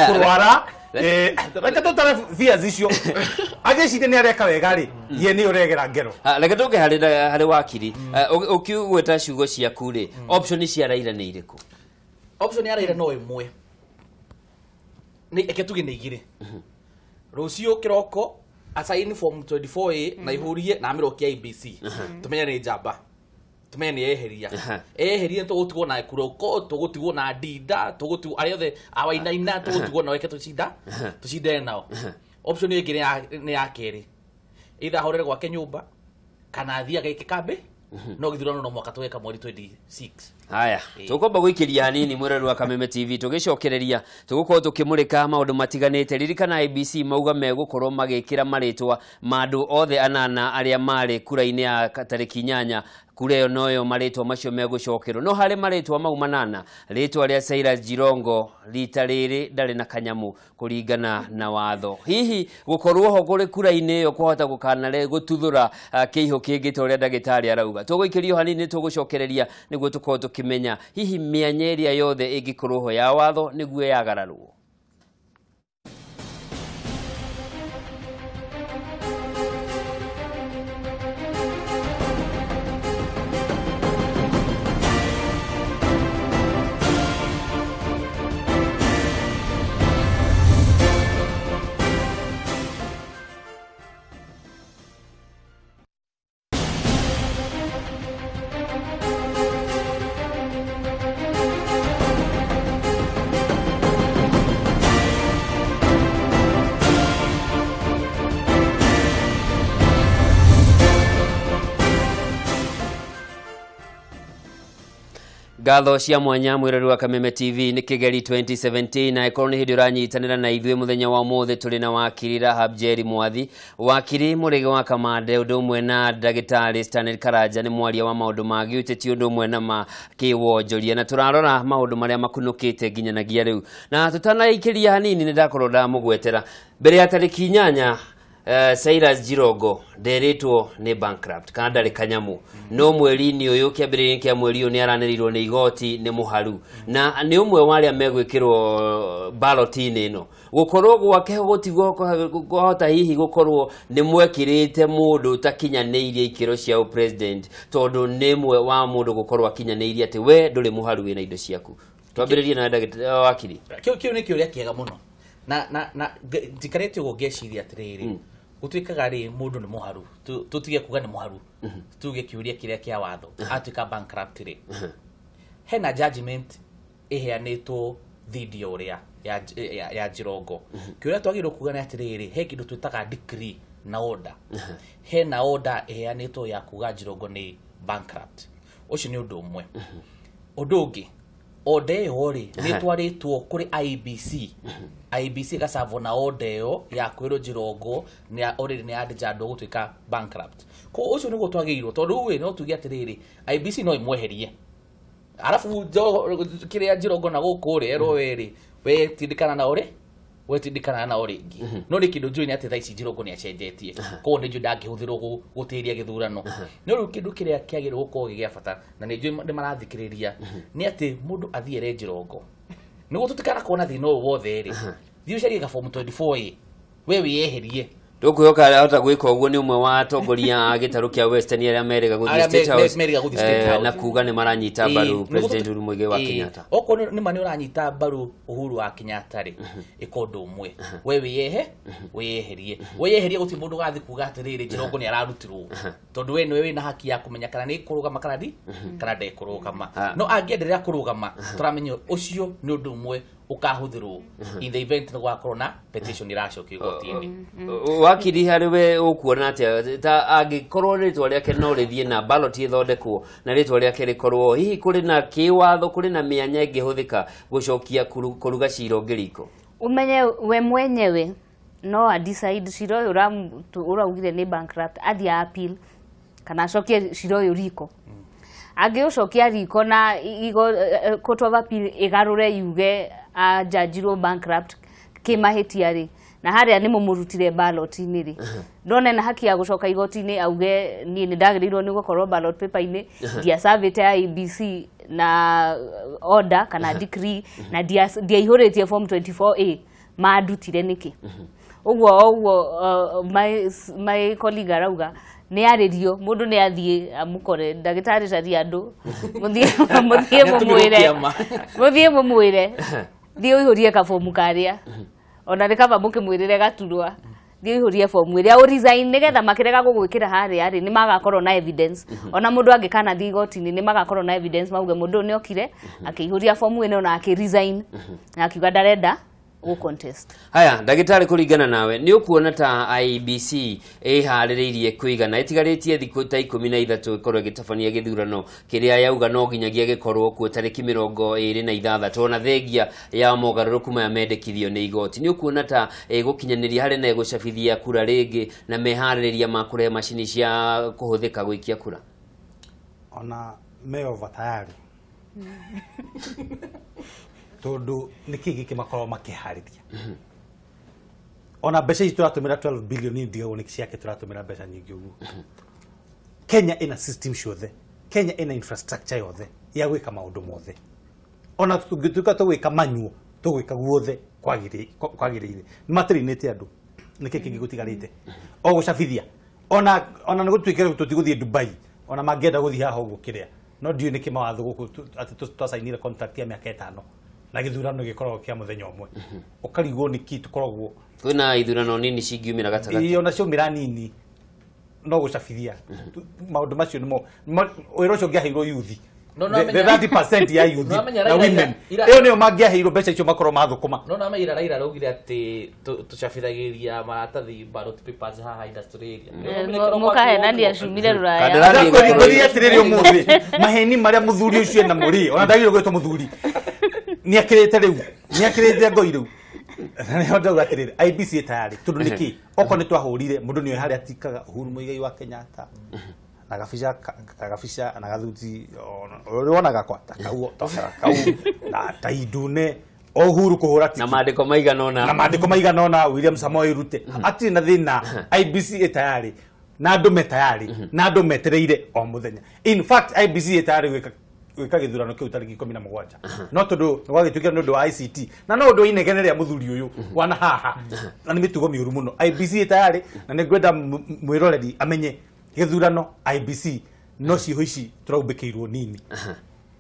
kũrwara, reke tũtare fears icio. Agĩciria nĩ areka wega rĩ, ye nĩ ũregera ngero. Reke tũke harĩ wakiri. Ũkiugweta ciugo ciaku rĩ, option cia Raila nĩ irĩkũ? Option ya Raila no ĩmwe. Nĩ eke tuge nĩ igĩrĩ. Rũciũ kĩroko asign form 24A na ihũrie na amĩrokie IEBC. Tumenye nĩ njamba. Tumenye nĩ eheria. Eheria tũgũtigwo na Kuroko, tũgũtigwo na Ndinda, tũgũtigwo arĩa othe awainaina, tũgũtigwo nao eke tũcinda, tũcindane nao. Option ĩyo ĩngĩ nĩ ya kerĩ. Either ahorere gwake nyũmba kana athiĩ ageke kambĩ, no gĩthurano no mwaka tũgeka mweri 26. Haya, tũkwamba gũikĩria hanini mwĩrori wa Kameme TV tũgĩcokereria tũgũkorwo tũkĩmũrĩka maũndũ matiganĩte. Ririkana IEBC mauga megũkorwo magĩkĩra marĩtwa ma andũ othe anana arĩa marĩ kura-inĩ ya tarĩki 8. Kura ĩyo noyo marĩtwa macio megũcokerwo. No harĩ marĩtwa mau manana, rĩtwa rĩa Cyrus Jirongo rita rĩrĩ ndarĩ na kanyamũ kũringana na watho. Hihi gũkorwo ho kũrĩ kura-inĩ ĩyo kwahota gũkanare gũtuthũra kĩihũ kĩngĩ ta ũrĩa ndagĩtarĩ arauga. Tũgũikĩrio hanini tũgũcokereria nĩguo tũkorwo tũkĩmenya hihi mĩanya ĩrĩa yothe ĩngĩkorwo ho ya watho nĩguo yagararwo. Ngatho cia mwanya mwirori wa Kameme TV nĩ Kĩgeri 2017 na ĩkorwo nĩ hĩndĩ ũranyitanĩra na ithuĩ mũthenya wa ũmũthĩ tũrĩ na wakiri Rahab Njeri Mwathi, wakiri Mũrĩge wa Kamande, ũndũ ũmwe na ndagĩtarĩ Stanley Karanja nĩ mwaria wa maũndũ ma gĩũteti ũndũ ũmwe na ma kĩwonjoria, na tũrarora maũndũ marĩa makunũkĩte nginyanagia rĩu. Na tũtanaikĩria hanini nĩ ndakorwo ndamũgwetera mbere ya tarĩki 8 Cyrus Jirongo nderitwo nĩ bankrupt kana ndarĩ kanyamu no mweri-inĩ ũyũ kĩambĩrĩria kĩa mweri ũyũ nĩ aranĩrĩirwo nĩ igoti nĩ mũharu na nĩ ũmwe wa arĩa megwĩkĩrwo ballot-inĩ ĩno. Gũkorwo gwake gũtigwo kwahota hihi gũkorwo nĩ mwekĩrĩte mũndũ ũtakinyanĩirie ikĩro cia president tondũ nĩ ũmwe wa mũndũ gũkorwo akinyanĩirie atĩ we ndũrĩ mũharu wĩna indo ciaku. Twambĩrĩrie na ndagĩtarĩ wakiri. Kĩu nĩ kĩũria kĩega mũno na njikarĩte ũguo ngeciria atĩrĩrĩ, gũtuĩkaga rĩ mũndũ nĩ mũharu, tũtige kuga nĩ mũharu, tuge kĩũria kĩrĩa kĩa watho atuĩka bankrupt rĩ, hena judgment ĩheanĩtwo dhidi ya ũrĩa ya Jirongo. Kĩũria twagĩrĩirwo kuga nĩ atĩrĩrĩ, he kĩndũ twĩtaga decree na order. Hena order ĩheanĩtwo ya kuga Jirongo nĩ bankrupt. Ũcio nĩ ũndũ ũmwe. Ũndũ ũngĩ, order ĩyo rĩ nĩ ĩtwarĩtwo kũrĩ IEBC. IEBC ĩgacabwo na order ĩyo ya kwĩrwo Jirongo nĩ already nĩ yandĩkwo gũtuĩka bankrupt. Koguo ũcio nĩguo twagĩrĩirwo, tondũ rĩu no tuge atĩrĩrĩ, IEBC no ĩmweherie arabu kĩrĩa Jirongo na gũkũ rĩ erwo we rĩ we tindĩkana nao rĩ we tindĩkana nao rĩngĩ. No nĩ kĩndũ njũĩ nĩ atĩ thaa ici Jirongo nĩ acenjetie, koguo nĩ njũĩ ndangĩhũthĩrwo gũtĩria gĩthurano. No rĩu kĩndũ kĩrĩa kĩagĩrĩirwo gũkorwo gĩ gĩa bata na nĩ njũĩ nĩ marathikĩrĩria nĩ atĩ mũndũ athiĩ ere Jirongo nĩguo tũtikanakorwo na thĩna ũyũ wothe rĩ, thiĩ ũcarie gabomu 24A we wĩyeherie. Ndũkwĩhoka ahota gwĩka ũguo nĩ ũmwe wa atongoria a gĩtarũ kĩa Western arĩa merĩga gũthiĩ State House, na kuga nĩ maranyita mbaru President Uhuru Muigai wa Kenyatta. Okorwo nĩ ma nĩ ũranyita mbaru Uhuru wa Kenyatta rĩ, ĩka ũndũ ũmwe, we wĩyeherie wĩyeherie, gũtirĩ mũndũ ũgathiĩ kuga atĩrĩrĩ Jirongo nĩ ararutirwo, tondũ we nĩwe wĩna haki ya kũmenya kana nĩ kũrũgama kana ndekũrũgama. No angĩenderea kũrũgama tũramenya ũcio nĩ ũndũ ũmwe ũkahũthĩrwo in the event nĩ gwakorwo na petition ĩracokio igoti-inĩ. Wakiri, harĩ we ũkuona atĩa ta angĩkorwo rĩtwa rĩake no rĩthiĩ na ballot ĩthondekwo na rĩtwa rĩake rĩkorwo hihi kũrĩ na kĩwatho, kũrĩ na mĩanya ĩngĩhũthĩka gũcokia kũruga cira ũngĩ riko? Umenye we mwenyewe no a decide cira ũyũ ũraugire nĩ bankrupt, athiĩ appeal kana acokie cira ũyũ riko. Angĩũcokia riko na court of appeal ĩgarũre yuge anjanjirwo bankrupt kĩmahĩtia rĩ, na harĩa nĩ mũmũrutire ballot-inĩ rĩ, ndone na haki ya gũcoka igoti-inĩ auge niĩ nĩ ndagĩrĩirwo nĩ gũkorwo ballot paper-inĩ, ndiacabĩte IEBC na order kana decree na ndiaihũrĩtie form 24A, mandutire nĩkĩ? Ũguo ũguo my colleague arauga nĩ arĩrio mũndũ nĩ athiĩ amũkore ndagĩtarĩ caria andũ mũthiĩ mũmwĩre thiĩ ũihũrie kabomu karĩa ona nĩ kaba mũkĩmwĩrĩre gaturwa, thiĩ ũihũrie bomu ĩrĩa ũ resign nĩgetha makĩrega gũgwĩkĩra harĩa rĩ nĩ magakorwo na evidence. Ona mũndũ angĩkana thiĩ igoti-inĩ nĩ magakorwo na evidence mauge mũndũ ũyũ nĩ okire akĩihũria bomu ĩno na akĩ resign na akiuga ndarenda contest. Haya, ndagĩtarĩ, kũringana nawe nĩ ũkuona ta IEBC ĩharĩrĩirie kũigana ĩtigarĩtie thikũ ta 13 ĩkorwo ĩgĩtabania gĩthurano kĩrĩa yauga no nginyagia gĩkorwo kuo tarĩki 26 ona thengia ya mogarũrũku maya mendekithio nĩ igoti, nĩ ũkuona ta ĩgũkinyanĩria harĩ na ĩgũcabithia kura rĩngĩ na meharĩrĩria ma kũrehe macini cia kũhũthĩka gũikia kura? Ona meova tayari tondu niki giki makorwo makihariria ona mbeca ici tũratũmĩra 12 billion ndigagwo nĩ ciake tũratũmĩra mbeca nyingĩ ũguo. Kenya ĩna system ciothe, Kenya ĩna infrastructure yothe ya gwĩka maũndũ mothe, ona tũngĩtuĩka tũgwĩka manual tũgwĩka guothe kwagĩrĩire. Nĩ matĩrĩinĩte andũ, nĩkĩ kĩngĩ gũtigarĩte o gũcabithia? Ona nĩ gũtuĩke tũtigũthiĩ Dubai, ona mangĩenda gũthiĩ haha ũguo kĩrĩa, no ndiũĩ nĩkĩ mawatho gũkũ atĩ twacainire contract ya mĩaka 5 na gĩthurano gĩkoragwo kĩa mũthenya ũmwe, ũkarigwo nĩkĩ tũkoragwo kwĩna ithurano nini cingiumĩra gatagatĩ. Ona ciaumĩra nini no gũcabithia maũndũ macio nĩmo wĩra ũcio ũngĩaheirwo yuthi No, no, The 30% ya youth No, amenya na Raila women ĩyo nĩyo mangĩaheirwo mbeca icio makorwo mathũkũma. No na ira Raila raugire atĩ tũcabithagĩria maratathi ballot papers haha industry area. Mũkahenania cumire rũraya. Kandarathi Ngwĩrire atĩrĩrĩ ũmũthĩ maheni marĩa mũthuri ũcio ena mũrĩ ona ndagĩrĩirwo gwĩtwo mũthuri nĩakĩrĩte rĩu nĩakĩrĩte ngoi rĩu. Na nĩho ndauga atĩrĩrĩ IEBC ĩ tayarĩ tondũ nĩkĩ okorwo nĩ twahũrire mũndũ nĩoĩ harĩa atikaga Uhuru Muigai wa Kenyatta na gabica gabica na gathuti ũrĩa wonaga kwa ta kau ta kau na tai ndune o Uhuru kũhũra tiki na maandĩko maigana ũna na maandĩko maigana ũna William Samoei Ruto atirĩ na thĩna. IEBC ĩ tayarĩ na andũ me tayarĩ na andũ metereire o mũthenya. In fact IEBC ĩ tayarĩ gwĩka gĩthurano kĩu tarĩki 17 no tondũ nĩgwagĩtuĩkire nĩ ũndũ wa ICT na no ũndũ wa inegene rĩa mũthuri ũyũ wana haha na nĩ mĩtugo mĩũru mũno. IEBC ĩ tayarĩ na nĩngwenda mwĩroreri amenye gĩthurano IEBC no ciihũ ici tũraumbĩkĩirwo nini.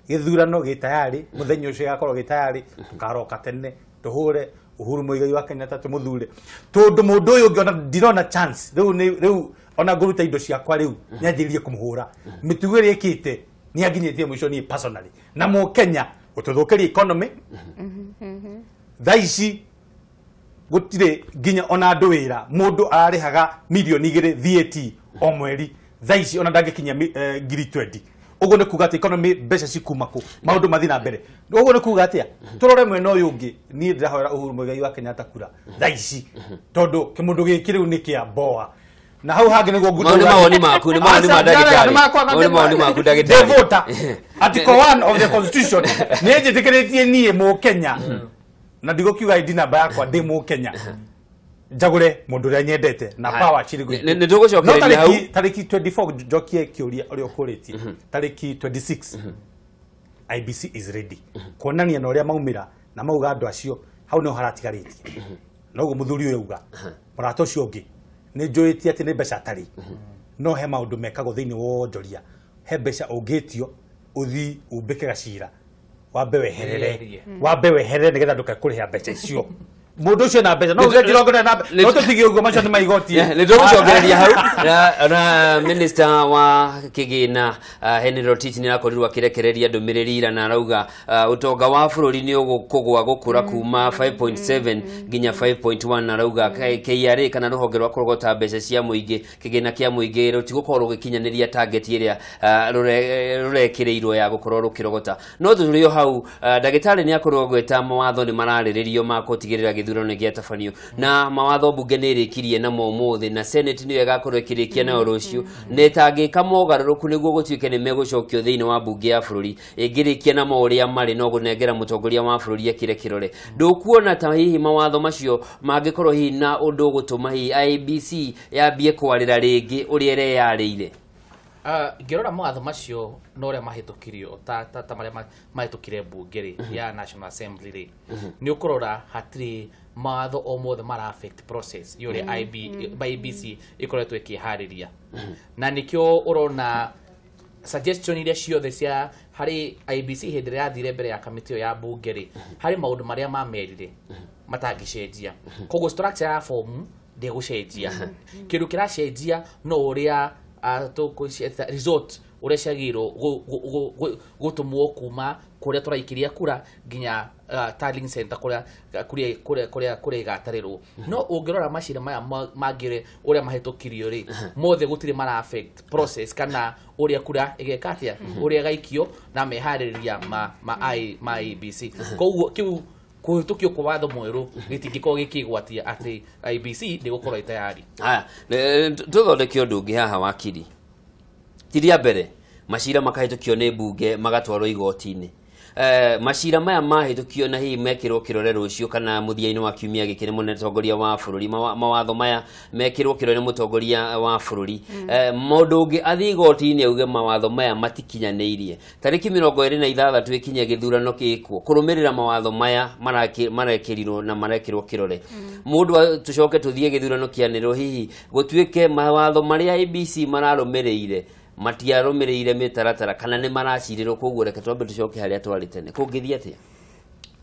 Gĩthurano gĩ tayarĩ mũthenya ũcio gĩgakorwo gĩ tayarĩ tũkaroka tene tũhũre Uhuru Muigai wa Kenyatta tũmũthure tondũ mũndũ ũyũ ũngĩ ona ndirona chance rĩu rĩu ona ngũruta indo ciakwa rĩu nĩanjĩrĩrie kũmũhũra mĩtugo ĩrĩa ĩkĩte nĩanginyĩtie mũico niĩ personally na mũkenya gũtũthũkĩria economy. Thaa ici gũtirĩ nginya ona andũ wĩra mũndũ ararĩhaga mirioni 2 VAT o mweri thaa ici ona ndangĩkinyia 20,000. Ũguo nĩ kuga atĩ economy mbeca cikuma kũ maũndũ mathiĩ na mbere. Ũguo nĩ kuga atĩa tũrore mwena ũyũ ũngĩ niĩ ndĩrahoera Uhuru Muigai wa Kenyatta kura thaa ici tondũ kĩmũndũ gĩkĩ rĩu nĩ kĩa mboa na hau hangĩ nĩguo Mau nĩ mawoni maku, nĩ mawoni ma ndagĩtarĩ. Mau nĩ mawoni maku ndagĩtarĩ. Ndĩ Article 1 of the Constitution nĩ njĩtĩkĩrĩtie niĩ mũkenya na ndigũkiuga ID namba yakwa ndĩ mũkenya njagũre mũndũ ũrĩa nyendete na power cirĩ gwitũ. Nĩ tũgũcokereria hau. Tarĩki 24 njokie kĩũria ũrĩa ũkũrĩtie tarĩki 26 IEBC is ready kuonania na ũrĩa maumĩra na mauga andũ acio hau nĩho haratigarĩtie noguo mũthuri ũyũ auga mũrata ũcio ũngĩ nĩ njũĩtie atĩ nĩ mbeca atarĩ no he maũndũ mekagwo thĩinĩ wa wonjoria he mbeca ũngĩtio ũthi umbĩke gacira wambe weherere wambe weherere nĩgetha ndũkae mbeca icio mũndũ ũcio na mbeca no uge njirongo na no tũtige ũguo macio nĩ maigoti. Nĩ tũgũcokereria hau na minister wa kĩgĩna Henry Rotich nĩ arakorirwo akĩrekereria ndũmĩrĩri ira na arauga ũtonga wa bũrũri nĩ ũgũkũgwa gũkũra kuma 5.7 nginya 5.1 na arauga KRA kana rũhonge rwa kũrogota mbeca cia mũingĩ kĩgĩna kĩa mũingĩ rũtigũkorwo rũgĩkinyanĩria target ĩrĩa rũrekĩrĩirwo ya gũkorwo rũkĩrogota. No tũrĩ o hau ndagĩtarĩ nĩ akorwo agweta mawatho nĩ mararĩrĩrio ma gũtigĩrĩra gĩthurano nĩ gĩatabanio na mawatho mbunge nĩ ĩrĩkirie namo ũmũthĩ na Senate nĩyo ĩgakorwo ĩkĩrĩkia nayo rũciũ na ĩtangĩka mogarũrũku nĩguo gũtuĩke nĩ megũcokio thĩinĩ wa mbunge ya bũrũri ĩngĩrĩkia namo ũrĩa marĩ no kũnengera mũtongoria wa bũrũri ekĩre kĩrore. Ndũkuona ta hihi mawatho macio mangĩkorwo hihi na ũndũ ũgũtũma hihi IEBC yambie kwarĩra rĩngĩ ũrĩa ĩreyarĩire? Ngĩrora mawatho macio na ũrĩa mahĩtũkirio ta marĩa mahĩtũkire mbunge rĩ ya National Assembly rĩ nĩ ũkũrora hatirĩ mawatho o mothe mara affect process ya ũrĩa IEBC ĩkoretwo ĩkĩharĩria na nĩkĩo ũrona suggestion iria ciothe cia harĩ IEBC hĩndĩ ĩrĩa yathire mbere ya kamĩtĩ ĩyo ya mbunge rĩ harĩ maũndũ marĩa mamerire matangĩcenjia koguo structure ya fomu ndĩgũcenjia kĩndũ kĩracenjia no ũrĩa result ũrĩa ciagĩrĩirwo gũtũmwo kuma kũrĩa tũraikiria kura nginya tallying center kũrĩa igatarĩrwo. No ũngĩrora macira maya mangĩ ũrĩa mahĩtũkirio rĩ mothe gũtirĩ mara affect process kana ũrĩa kura ĩgeka atĩa ũrĩa ĩgaikio na meharĩrĩria ma IEBC koguo kĩu kũhĩtũkio kwa watho mwerũ gĩtingĩkorwo gĩkĩgwatia atĩ IEBC ndĩgũkorwo ĩ tayari. Haya, tũthondeke ũndũ ũngĩ haha wakiri. Ti rĩa mbere macira makahĩtũkio nĩ mbunge magatwarwo igoti-inĩ. Macira maya mahĩtũkio na hihi mekĩrwo kĩrore rũciũ kana mũthia-inĩ wa kiumia gĩkĩ nĩ mũtongoria wa bũrũri mawatho maya mekĩrwo kĩrore nĩ mũtongoria wa bũrũri. Mũndũ ũngĩ athiĩ igoti-inĩ auge mawatho maya matikinyanĩirie tarĩki 26 ĩkinye gĩthurano gĩkwo kũrũmĩrĩra mawatho maya marekĩrirwo na marekĩrwo kĩrore mũndũ tũcoke tũthiĩ gĩthurano kĩanĩrĩrwo hihi gũtuĩke mawatho marĩa IEBC mararũmĩrĩire matiarũmĩrĩire mĩtaratara kana nĩ maracirĩrwo koguo reke twambe tũcoke harĩa twarĩ tene kũngĩthiĩ atĩa?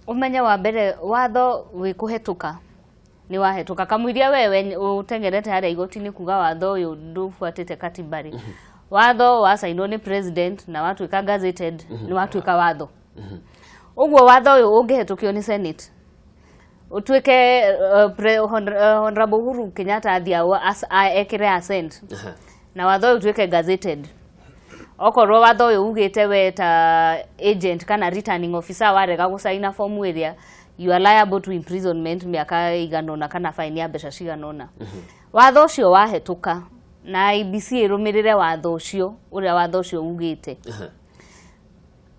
Ũmenye wa mbere watho wĩkũhetũka nĩ wahetũka kamũiria wewe ũteng'erete harĩa igoti-inĩ kuga watho ũyũ ndũbuatĩte katiba rĩ Watho wacainwo nĩ president na watuĩka gazetted, nĩ watuĩka watho. Ũguo watho ũyũ ũngĩhetũkio nĩ Senate, ũtuĩke Honorable Uhuru Kenyatta athiĩ ekĩre assent na watho ũyũ ũtuĩke gazetted, okorwo watho ũyũ ugĩte we ta agent kana returning officer warega gũcaina fomu ĩrĩa, you are liable to imprisonment mĩaka igana ũna kana fine ya mbeca cigana ũna. Watho ũcio wahetũka na IEBC ĩrũmĩrĩre watho ũcio, ũrĩa watho ũcio ugĩte,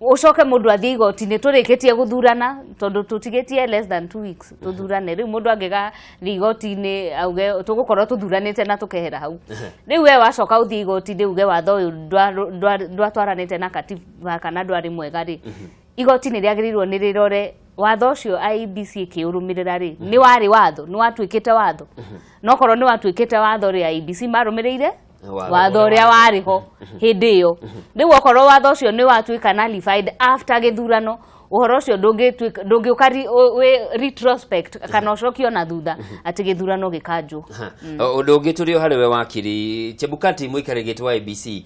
ucoke mundu athie igoti-inĩ tũrĩkĩtie gũthurana, tondũ tũtigĩtie less than 2 weeks tũthurane. Rĩu mũndũ angĩgathiĩ igoti-inĩ auge tũgũkorwo tũthuranĩte na tũkehera hau, rĩu we wacoka ũthiĩ igoti-inĩ uge watho ũyũ ndwatwaranĩte na katiba kana ndwarĩ mwega rĩ, igoti nĩ rĩagĩrĩirwo nĩ rĩrore watho ũcio IEBC ĩkĩũrũmĩrĩra rĩ, nĩ warĩ watho, nĩ watuĩkĩte watho. No korwo nĩ watuĩkĩte watho rĩ, IEBC marũmĩrĩire watho watho ũrĩa warĩ ho hĩndĩ ĩyo. Rĩu okorwo watho ũcio nĩ watuĩka nullified after gĩthurano, ũhoro ũcio ndũngĩũka wĩ retrospect kana ũcokio na thutha atĩ gĩthurano gĩkanjwo. Ũndũ ũngĩ tũrĩ o harĩ we wakiri Chebukati, mũikarĩri gĩtĩ wa IEBC,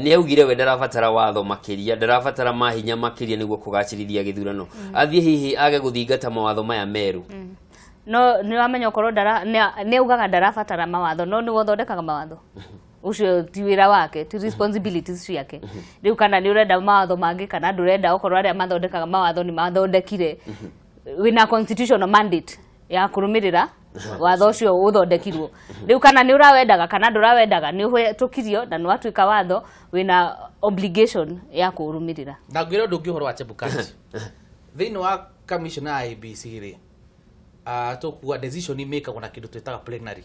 nĩ augire we ndarabatara watho makĩria, ndarabatara mahinya makĩria nĩguo kũgacĩrithia gĩthurano. Athiĩ hihi age gũthingata mawatho maya merũ? No nĩ wamenya okorwo nĩ augaga ndarabatara mawatho, no nĩwe ũthondekaga mawatho. Ũcio ti wĩra wake, ti responsibilities ciake. Rĩu kana nĩ ũrenda mawatho mangĩ kana ndũrenda, okorwo arĩa mathondekaga mawatho nĩ mathondekire, wĩna constitutional mandate ya kũrũmĩrĩra watho ũcio ũthondekirwo. Rĩu kana nĩ ũrawendaga kana ndũrawendaga, nĩ ũhetũkirio na nĩ watuĩka watho, wĩna obligation ya kũũrũmĩrĩra. Na ngwĩra ũndũ ũngĩ ũhoro wa Chebukati. Thĩinĩ wa commission ya IEBC rĩ, tũkuga decision imĩkagwo na kĩndũ twĩtaga plenary.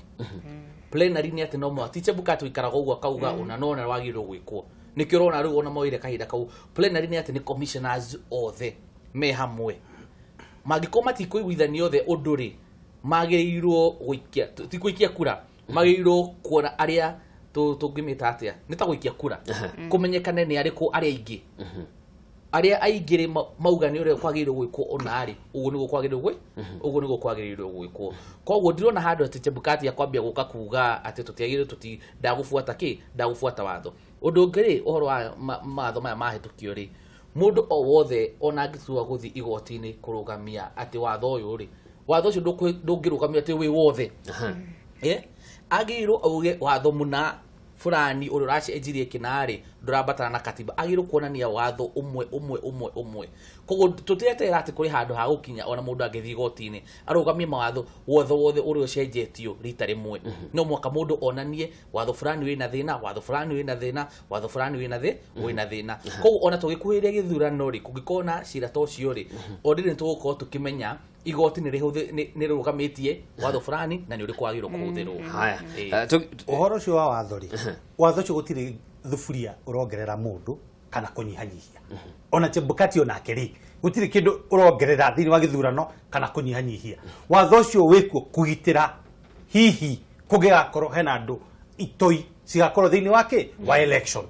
Plenary nĩ atĩ no mũhaka ti Chebukati ũikaraga ũguo akauga ũna no ũna wagĩrĩirwo gwĩkwo. Nĩkĩo ũrona rĩu ona moire kahinda kau. Plenary nĩ atĩ nĩ commissioners othe me hamwe, mangĩkorwo matikũiguithania othe ũndũ rĩ, magĩrĩirwo gũikia, ti gũikia kura, magĩrĩirwo kuona arĩa tũngĩmĩta atĩa, nĩ ta gũikia kura kũmenyekane nĩ arĩkũ arĩa aingĩ. Arĩa aingĩ rĩ, mauga nĩ ũrĩa kwagĩrĩirwo gwĩkwo ona rĩ, ũguo nĩguo kwagĩrĩirwo gwĩ ũguo nĩguo kwagĩrĩirwo gwĩkwo. Koguo ndirona handũ atĩ Chebukati akwambia gũka kuga atĩ tũtiagĩrĩirwo tũti ndagũbuata kĩ ndagũbuata watho. Ũndũ ũngĩ rĩ, ũhoro wa mawatho maya mahĩtũkio rĩ, mũndũ o wothe ona angĩtua gũthiĩ igoti-inĩ kũrũgamia atĩ watho ũyũ rĩ, watho ũcio ndũngĩrũgamio atĩ wĩ wothe. Agĩrĩirwo auge watho mũna fulani ũrĩa ũracenjirie kĩna-rĩ ndũrambatana na katiba. Agĩrĩirwo kuonania watho ũmwe ũmwe ũmwe ũmwe. Koguo tũtireterera atĩ kũrĩ handũ ha gũkinya ona mũndũ angĩthiĩ igoti-inĩ arũgamie mawatho wothe wothe ũrĩa ũcenjetio rita rĩmwe, no mũhaka mũndũ onanie watho fulani wĩna thĩna, watho fulani wĩna thĩna, watho fulani wĩna thĩna. Koguo ona tũgĩkuhĩrĩria gĩthurano rĩ, kũngĩkorwo na cira ta ũcio rĩ, already nĩ tũgũkorwo tũkĩmenya igoti nĩ rĩrũgamĩtie watho fulani na nĩ ũrĩkũ wagĩrĩirwo kũhũthĩrwo. Haya. Ũhoro ũcio wa watho rĩ, watho ũcio gũtirĩ thuburia ũrongerera mũndũ kana kũnyihanyihia. Ona Chebukati onake rĩ, gũtirĩ kĩndũ ũrongerera thĩinĩ wa gĩthurano kana kũnyihanyihia. Watho ũcio wĩkuo kũgitĩra hihi kũngĩgakorwo hena andũ itoi cigakorwo thĩinĩ wa kĩ wa election.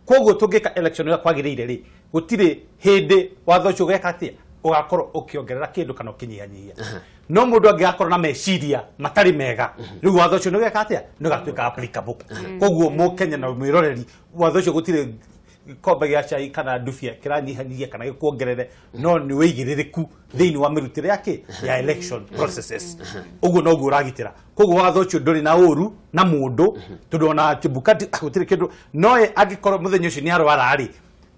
Koguo tũngĩka election ũrĩa kwagĩrĩire rĩ, gũtirĩ hĩndĩ watho ũcio ũgeka atĩa, ũgakorwo ũkĩongerera kĩndũ kana ũkĩnyihanyihia. No mũndũ angĩgakorwo na meciria matarĩ mega, rĩu watho ũcio nĩ ũgeka atĩa, nĩ ũgatuĩka applicable. Koguo mũkenya na mwĩroreri, watho ũcio gũtirĩ gĩkombe gĩa cai kana ndubia kĩranyihanyihia kana gĩkuongerere, no nĩ wĩigĩrĩrĩku thĩinĩ wa mĩrutĩre yake ya election processes. Ũguo noguo ũragitĩra. Koguo watho ũcio ndũrĩ na ũru na mũndũ, tondũ ona Chebukati gũtirĩ kĩndũ no ye angĩkorwo mũthenya ũcio nĩ arwara rĩ,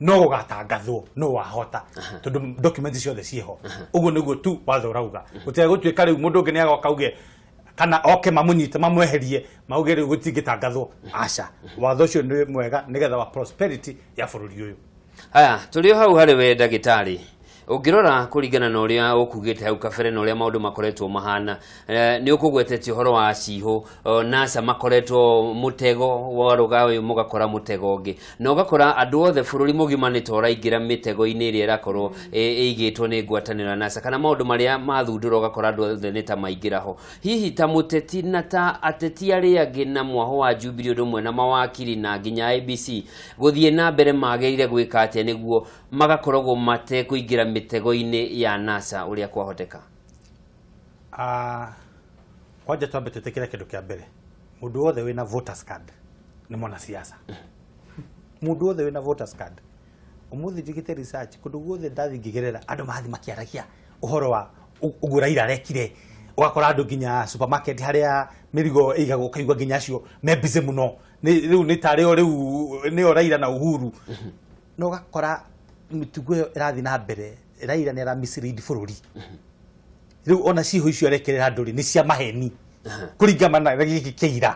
no gũgatangathwo no wahota, tondũ document ciothe ciĩho. Ũguo nĩguo tu watho ũrauga. Gũtiga gũtuĩka rĩu mũndũ ũngĩ nĩ agoka auge kana oke mamũnyite mamweherie mauge rĩu gũtingĩtangathwo. Aca, watho ũcio nĩ mwega nĩgetha wa prosperity ya bũrũri ũyũ. Haya, tũrĩ o hau harĩ we ndagĩtarĩ. Ũngĩrora kũringana na ũrĩa ũkugĩte hau kabere na ũrĩa maũndũ makoretwo mahana, nĩ ũkũgwetete ũhoro wa cihũ NASA makoretwo mũtego warũga ũyũ mũgakora mũtego ũngĩ, na ũgakora andũ othe bũrũri mũgima nĩ ta ũraingĩra mĩtego-inĩ ĩrĩa ĩrakorwo ĩigĩtwo nĩ ngwatanĩro ya NASA kana maũndũ marĩa mathundũra, ũgakora andũ othe nĩ ta maingĩra ho. Hihi ta mũteti na ta ateti arĩa angĩ na mwaho wa Jubilee ũndũ ũmwe na mawakiri na nginya IEBC gũthiĩ na mbere magĩrĩire gwĩka atĩa nĩguo magakoragwo matekũingĩra mĩtego-inĩ ya NASA ũrĩa kwahoteka? Kwanja twambe twĩtĩkĩre kĩndũ kĩa mbere, mũndũ wothe wĩna voters card nĩ mwanasiasa. Mundu wothe wina voters card umuthi njikite research kundu guothe ndathi ngigerera andu mathi makiaragia uhoro wa uguo Raila arekire, ugakora andu nginya supermarket haria mirigo igagwo ukaigua nginya acio me busy muno riu ni tario riu nio Raila na Uhuru, no ugakora mitugo ĩyo ĩrathiĩ na mbere. Raila nĩ ara mislead bũrũri riu ona ciho icio arekerera andũ rĩ nĩ cia maheni kũringana na gĩkĩ kĩira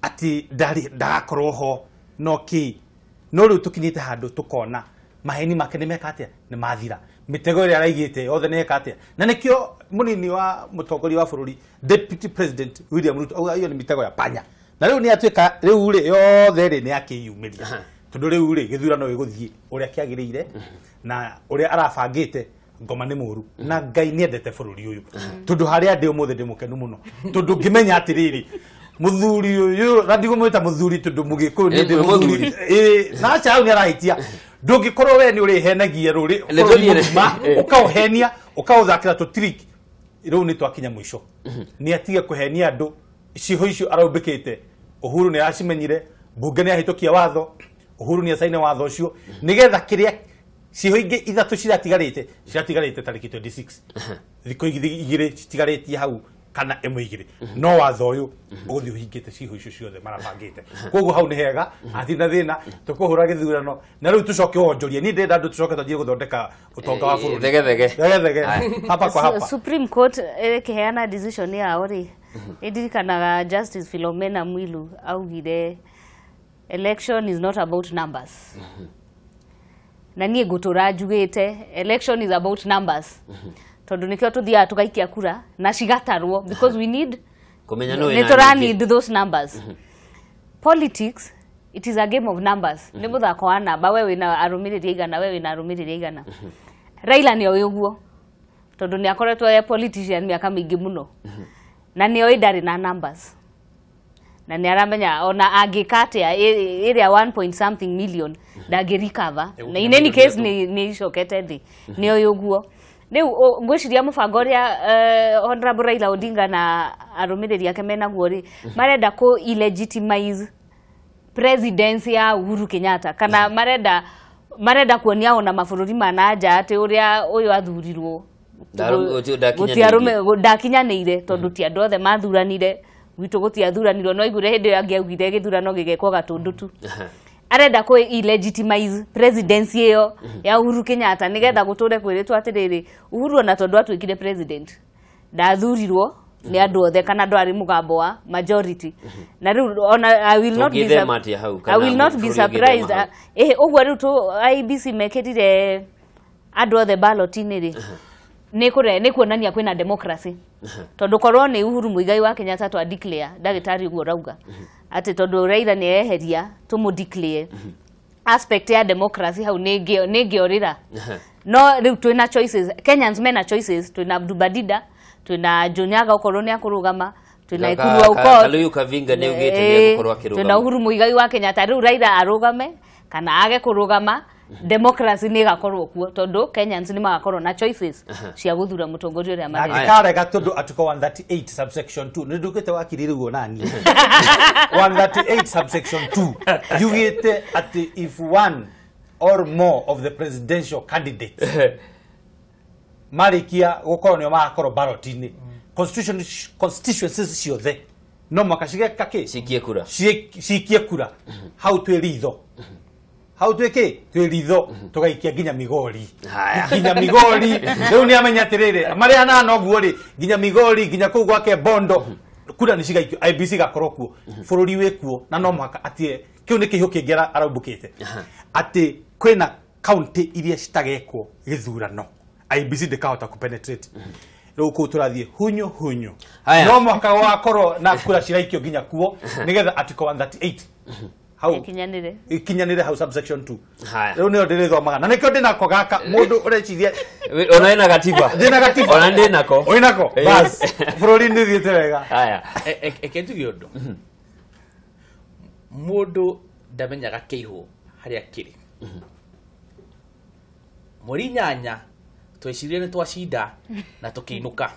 atĩ ndagakorwo ho no kĩ no rĩu tũkinyĩte handũ tũkona maheni make nĩ meka atĩa, nĩ mathira, mĩtego ĩrĩa araigĩte yothe nĩ eka atĩa. Na nĩkĩo mũnini wa mũtongoria wa bũrũri Deputy President William Ruto auga iyo nĩ mĩtego ya panya, na rĩu nĩ atuĩka rĩu rĩ yothe rĩ nĩ akĩyumĩria tondu rĩu rĩ gĩthurano gĩgũthiĩ ũrĩa kĩagĩrĩire na ũrĩa arabangĩte. Ngoma nĩ mũru na Ngai nĩendete bũrũri ũyũ tondu harĩa ndĩ ũmũthĩ ndĩ mũkenu mũno tondu ngĩmenya atĩrĩrĩ mũthuri ũyũ na ndigũmwĩta mũthuri tondu mũgĩkũyũ nĩ ndĩ mũthuri na aca hau nĩ arahĩtia. Ndũngĩkorwo we nĩ ũrĩhenagia rũrĩ bũrũri mũgima ũkaũhenia ũkaũthakĩra tũ trick, rĩu nĩ twakinya mũico. Nĩ atige kũhenia andũ, ciho icio araumbĩkĩte Uhuru nĩ aracimenyire, mbunge nĩ ahĩtũkia watho, Uhuru nĩ acaine watho ũcio nĩgetha kĩrĩa ciho ingĩ ithatũ ciratigarĩte ciratigarĩte tarĩki 26 thikũ igĩrĩ citigarĩtie hau kana ĩmwe igĩrĩ, no watho ũyũ ũgũthiĩ ũhingĩte ciho icio ciothe marabangĩte. Koguo hau nĩ hega hatirĩ na thĩna, tũkũhũra gĩthurano na rĩu tũcoke wonjorie. Niĩ ndĩrenda andũ tũcoke twanjie gũthondeka ũtonga wa bũrũri thegethege thegethege hapa kwa hapa. Supreme Court ĩkĩheana decision yao rĩ, nĩndirikanaga Justice Philomena Mwilu augire election is not about numbers. Na niĩ ngũtũra njugĩte election is about numbers tondu nikio tuthiaga tukaikia kura na cigatarwo because we need kumenya no ina nĩ need those numbers. Politics, it is a game of numbers. Nĩ mũthako wa namba, we wĩna arũmĩrĩri aigana, we wĩna arũmĩrĩri aigana. Raila nĩ oĩ ũguo tondu nĩ akoretwo e politician mĩaka mĩingĩ mũno na nĩ oĩ ndarĩ na numbers na nĩ aramenya ona angĩka atĩa ĩrĩa 1 point something million ndangĩ recover, na in any case nĩ icokete thĩ, nĩ oĩ ũguo. Rĩu ngwĩciria mũbango ũrĩa Honorable Raila Odinga na arũmĩrĩri ake menaguo rĩ, marenda kũ illegitimize presidency ya Uhuru Kenyatta kana marenda kuonia ona mabũrũri ma na nja atĩ ũrĩa ũyũ athurirwo ndakinyanĩire tondu ti andũ othe mathuranire gwitũ gũtiathuranirwo no igure hĩndĩ ĩyo angĩaugire gĩthurano gĩgekwo Gatũndũ tu. Arenda kũ illegitimize presidency ĩyo ya Uhuru Kenyatta nĩgetha gũtũre kwĩrĩtwo atĩrĩrĩ Uhuru ona tondu atuĩkire president ndathurirwo nĩ andũ othe kana ndwarĩ mũgambo wa majority. Na rĩu ona I will not be I will not be surprised ũguo rĩu tu IEBC mekĩrire andũ othe ballot-inĩ rĩ nĩ kuonania kwĩna democracy tondu korwo nĩ Uhuru Muigai wa Kenyatta twa declare ndagĩtarĩ ũguo rauga atĩ tondu Raila nĩ eheria tũmũ declare aspect ya democracy hau nĩ ngĩorĩra. No rĩu twĩna choices, Kenyans mena choices, twĩna Abdul Badida, twĩna Jonyaga okorwo nĩ akũrũgama, twĩna Ekuru Aukot, Kaluyu Kavinga nĩ augĩte nĩ egũkorwo akĩrũgama, twĩna Uhuru Muigai wa Kenyatta. Rĩu Raila arũgame kana age kũrũgama, democracy nĩ ĩgakorwo kuo tondu Kenyans nĩ magakorwo na choices cia gũthura mũtongoria ũrĩa marenda. Angĩkarega tondu article 138 subsection 2 nĩ ndugĩte wakiri rĩu onani 138 subsection 2 yugĩte atĩ if one or more of the presidential candidates marĩkia gũkorwo nĩo magakorwo ballot-inĩ, constituencies ciothe no mũhaka cigeka kĩ, cikie kura, cikie kura. Hau twĩ ritho, hau twĩ twĩ ritho tũgaikia nginya Migori, nginya Migori. Rĩu nĩ amenya atĩrĩrĩ marĩa anana ũguo rĩ, nginya Migori nginya kũu gwake Bondo kura nĩ cigaikio, IEBC igakorwo kuo, bũrũri wĩ kuo, na no mũhaka atĩ kĩu nĩ kĩihũ kĩngĩ araumbũkĩte atĩ kwĩna county iria citagekwo gĩthurano IEBC ndĩkahota kũpenetrate. Rĩu kũu tũrathiĩ hunyo hunyo, no mũhaka wakorwo na kura ciraikio nginya kuo nĩgetha article 138 hau ikinyanire hau subsection 2. Rĩu nĩyo ndĩrĩthomaga na nĩkĩo ndĩnako gaka mũndũ ũreciria ona ena gatiba, ndĩna gatiba ona ndĩnako wĩnako bas bũrũri nĩ ũthiĩte wega. Haya, eke njuge ũndũ, mũndũ ndamenyaga kĩihũ harĩa kĩrĩ. Mweri 8 twecirie nĩ twacinda na tũkĩinũka,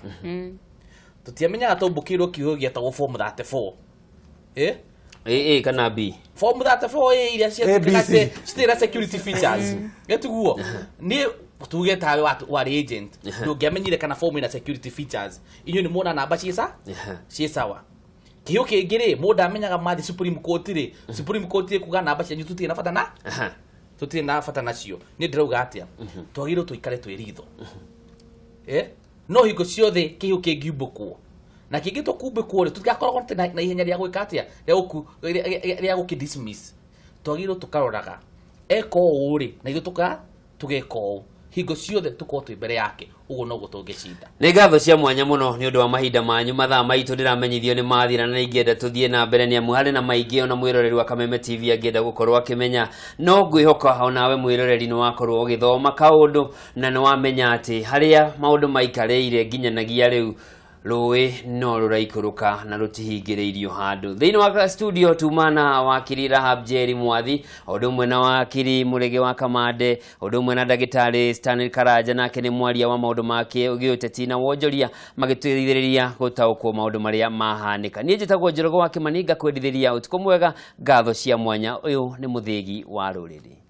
tũtiamenyaga tũmbũkĩirwo kiugo gĩetagwo form 34. A kana B? Form 34A iria A, B, C. citirä security features, gätiguo nä tuge tawe warĩ agent, ndũngĩamenyire kana form ĩna security features. Inyuĩ nĩ muona namba ciĩca ciĩ sawa. Kĩhũ kĩngĩ rĩ, mũndũ amenyaga mathi Supreme Court rĩ, Supreme Court ĩkuga namba cianyu tũtirĩ na bata na tũtirĩ na bata nacio. Nĩ ndĩrauga atĩa, twagĩrĩirwo tũikare twĩ ritho, no hingo ciothe kĩhũ kĩngiumbũkwo na kĩngĩ tũkumbĩkwo rĩ, tũtigakoragwo atĩ na ihenya rĩa gwĩka atĩa, rĩa gũkĩ dismiss. Twagĩrĩirwo tũkaroraga eka ũũ rĩ, na ithuĩ tũgeka ũũ, hingo ciothe tũkorwo twĩ mbere yake. Ũguo noguo tũngĩcinda. Nĩ ngatho cia mwanya mũno nĩ ũndũ wa mahinda manyu. Mathaa maitũ ndĩramenyithio nĩ mathira, na ingĩenda tũthiĩ na mbere nĩ amu harĩ na maingĩ ona mwĩroreri wa Kameme TV angĩenda gũkorwo akĩmenya, no ngwĩhoka onawe mwĩroreri nĩ wakorwo ũgĩthoma kaũndũ na nĩ wamenya atĩ harĩa maũndũ maikarĩire nginyanagia rĩu rũĩ no rũraikũrũka na rũtihingĩrĩirio handũ. Thĩinĩ wa studio tuma na wakiri Rahab Jerry Mwathi, o ũndũ ũmwe na wakiri Mũrĩgĩ wa Kamande, o ũndũ ũmwe na ndagĩtarĩ Stanley Karanja, nake nĩ mwaria wa maũndũ ma gĩũteti na wonjoria, magĩtũteithĩrĩria gũtaũkwo maũndũ marĩa mahanĩka. Niĩ njĩtagwo Njoroge wa Kĩmani, ngakwendithĩria ũtukũ mwega. Ngatho cia mwanya. Ũyũ nĩ Mũthĩgi wa Rũrĩrĩ.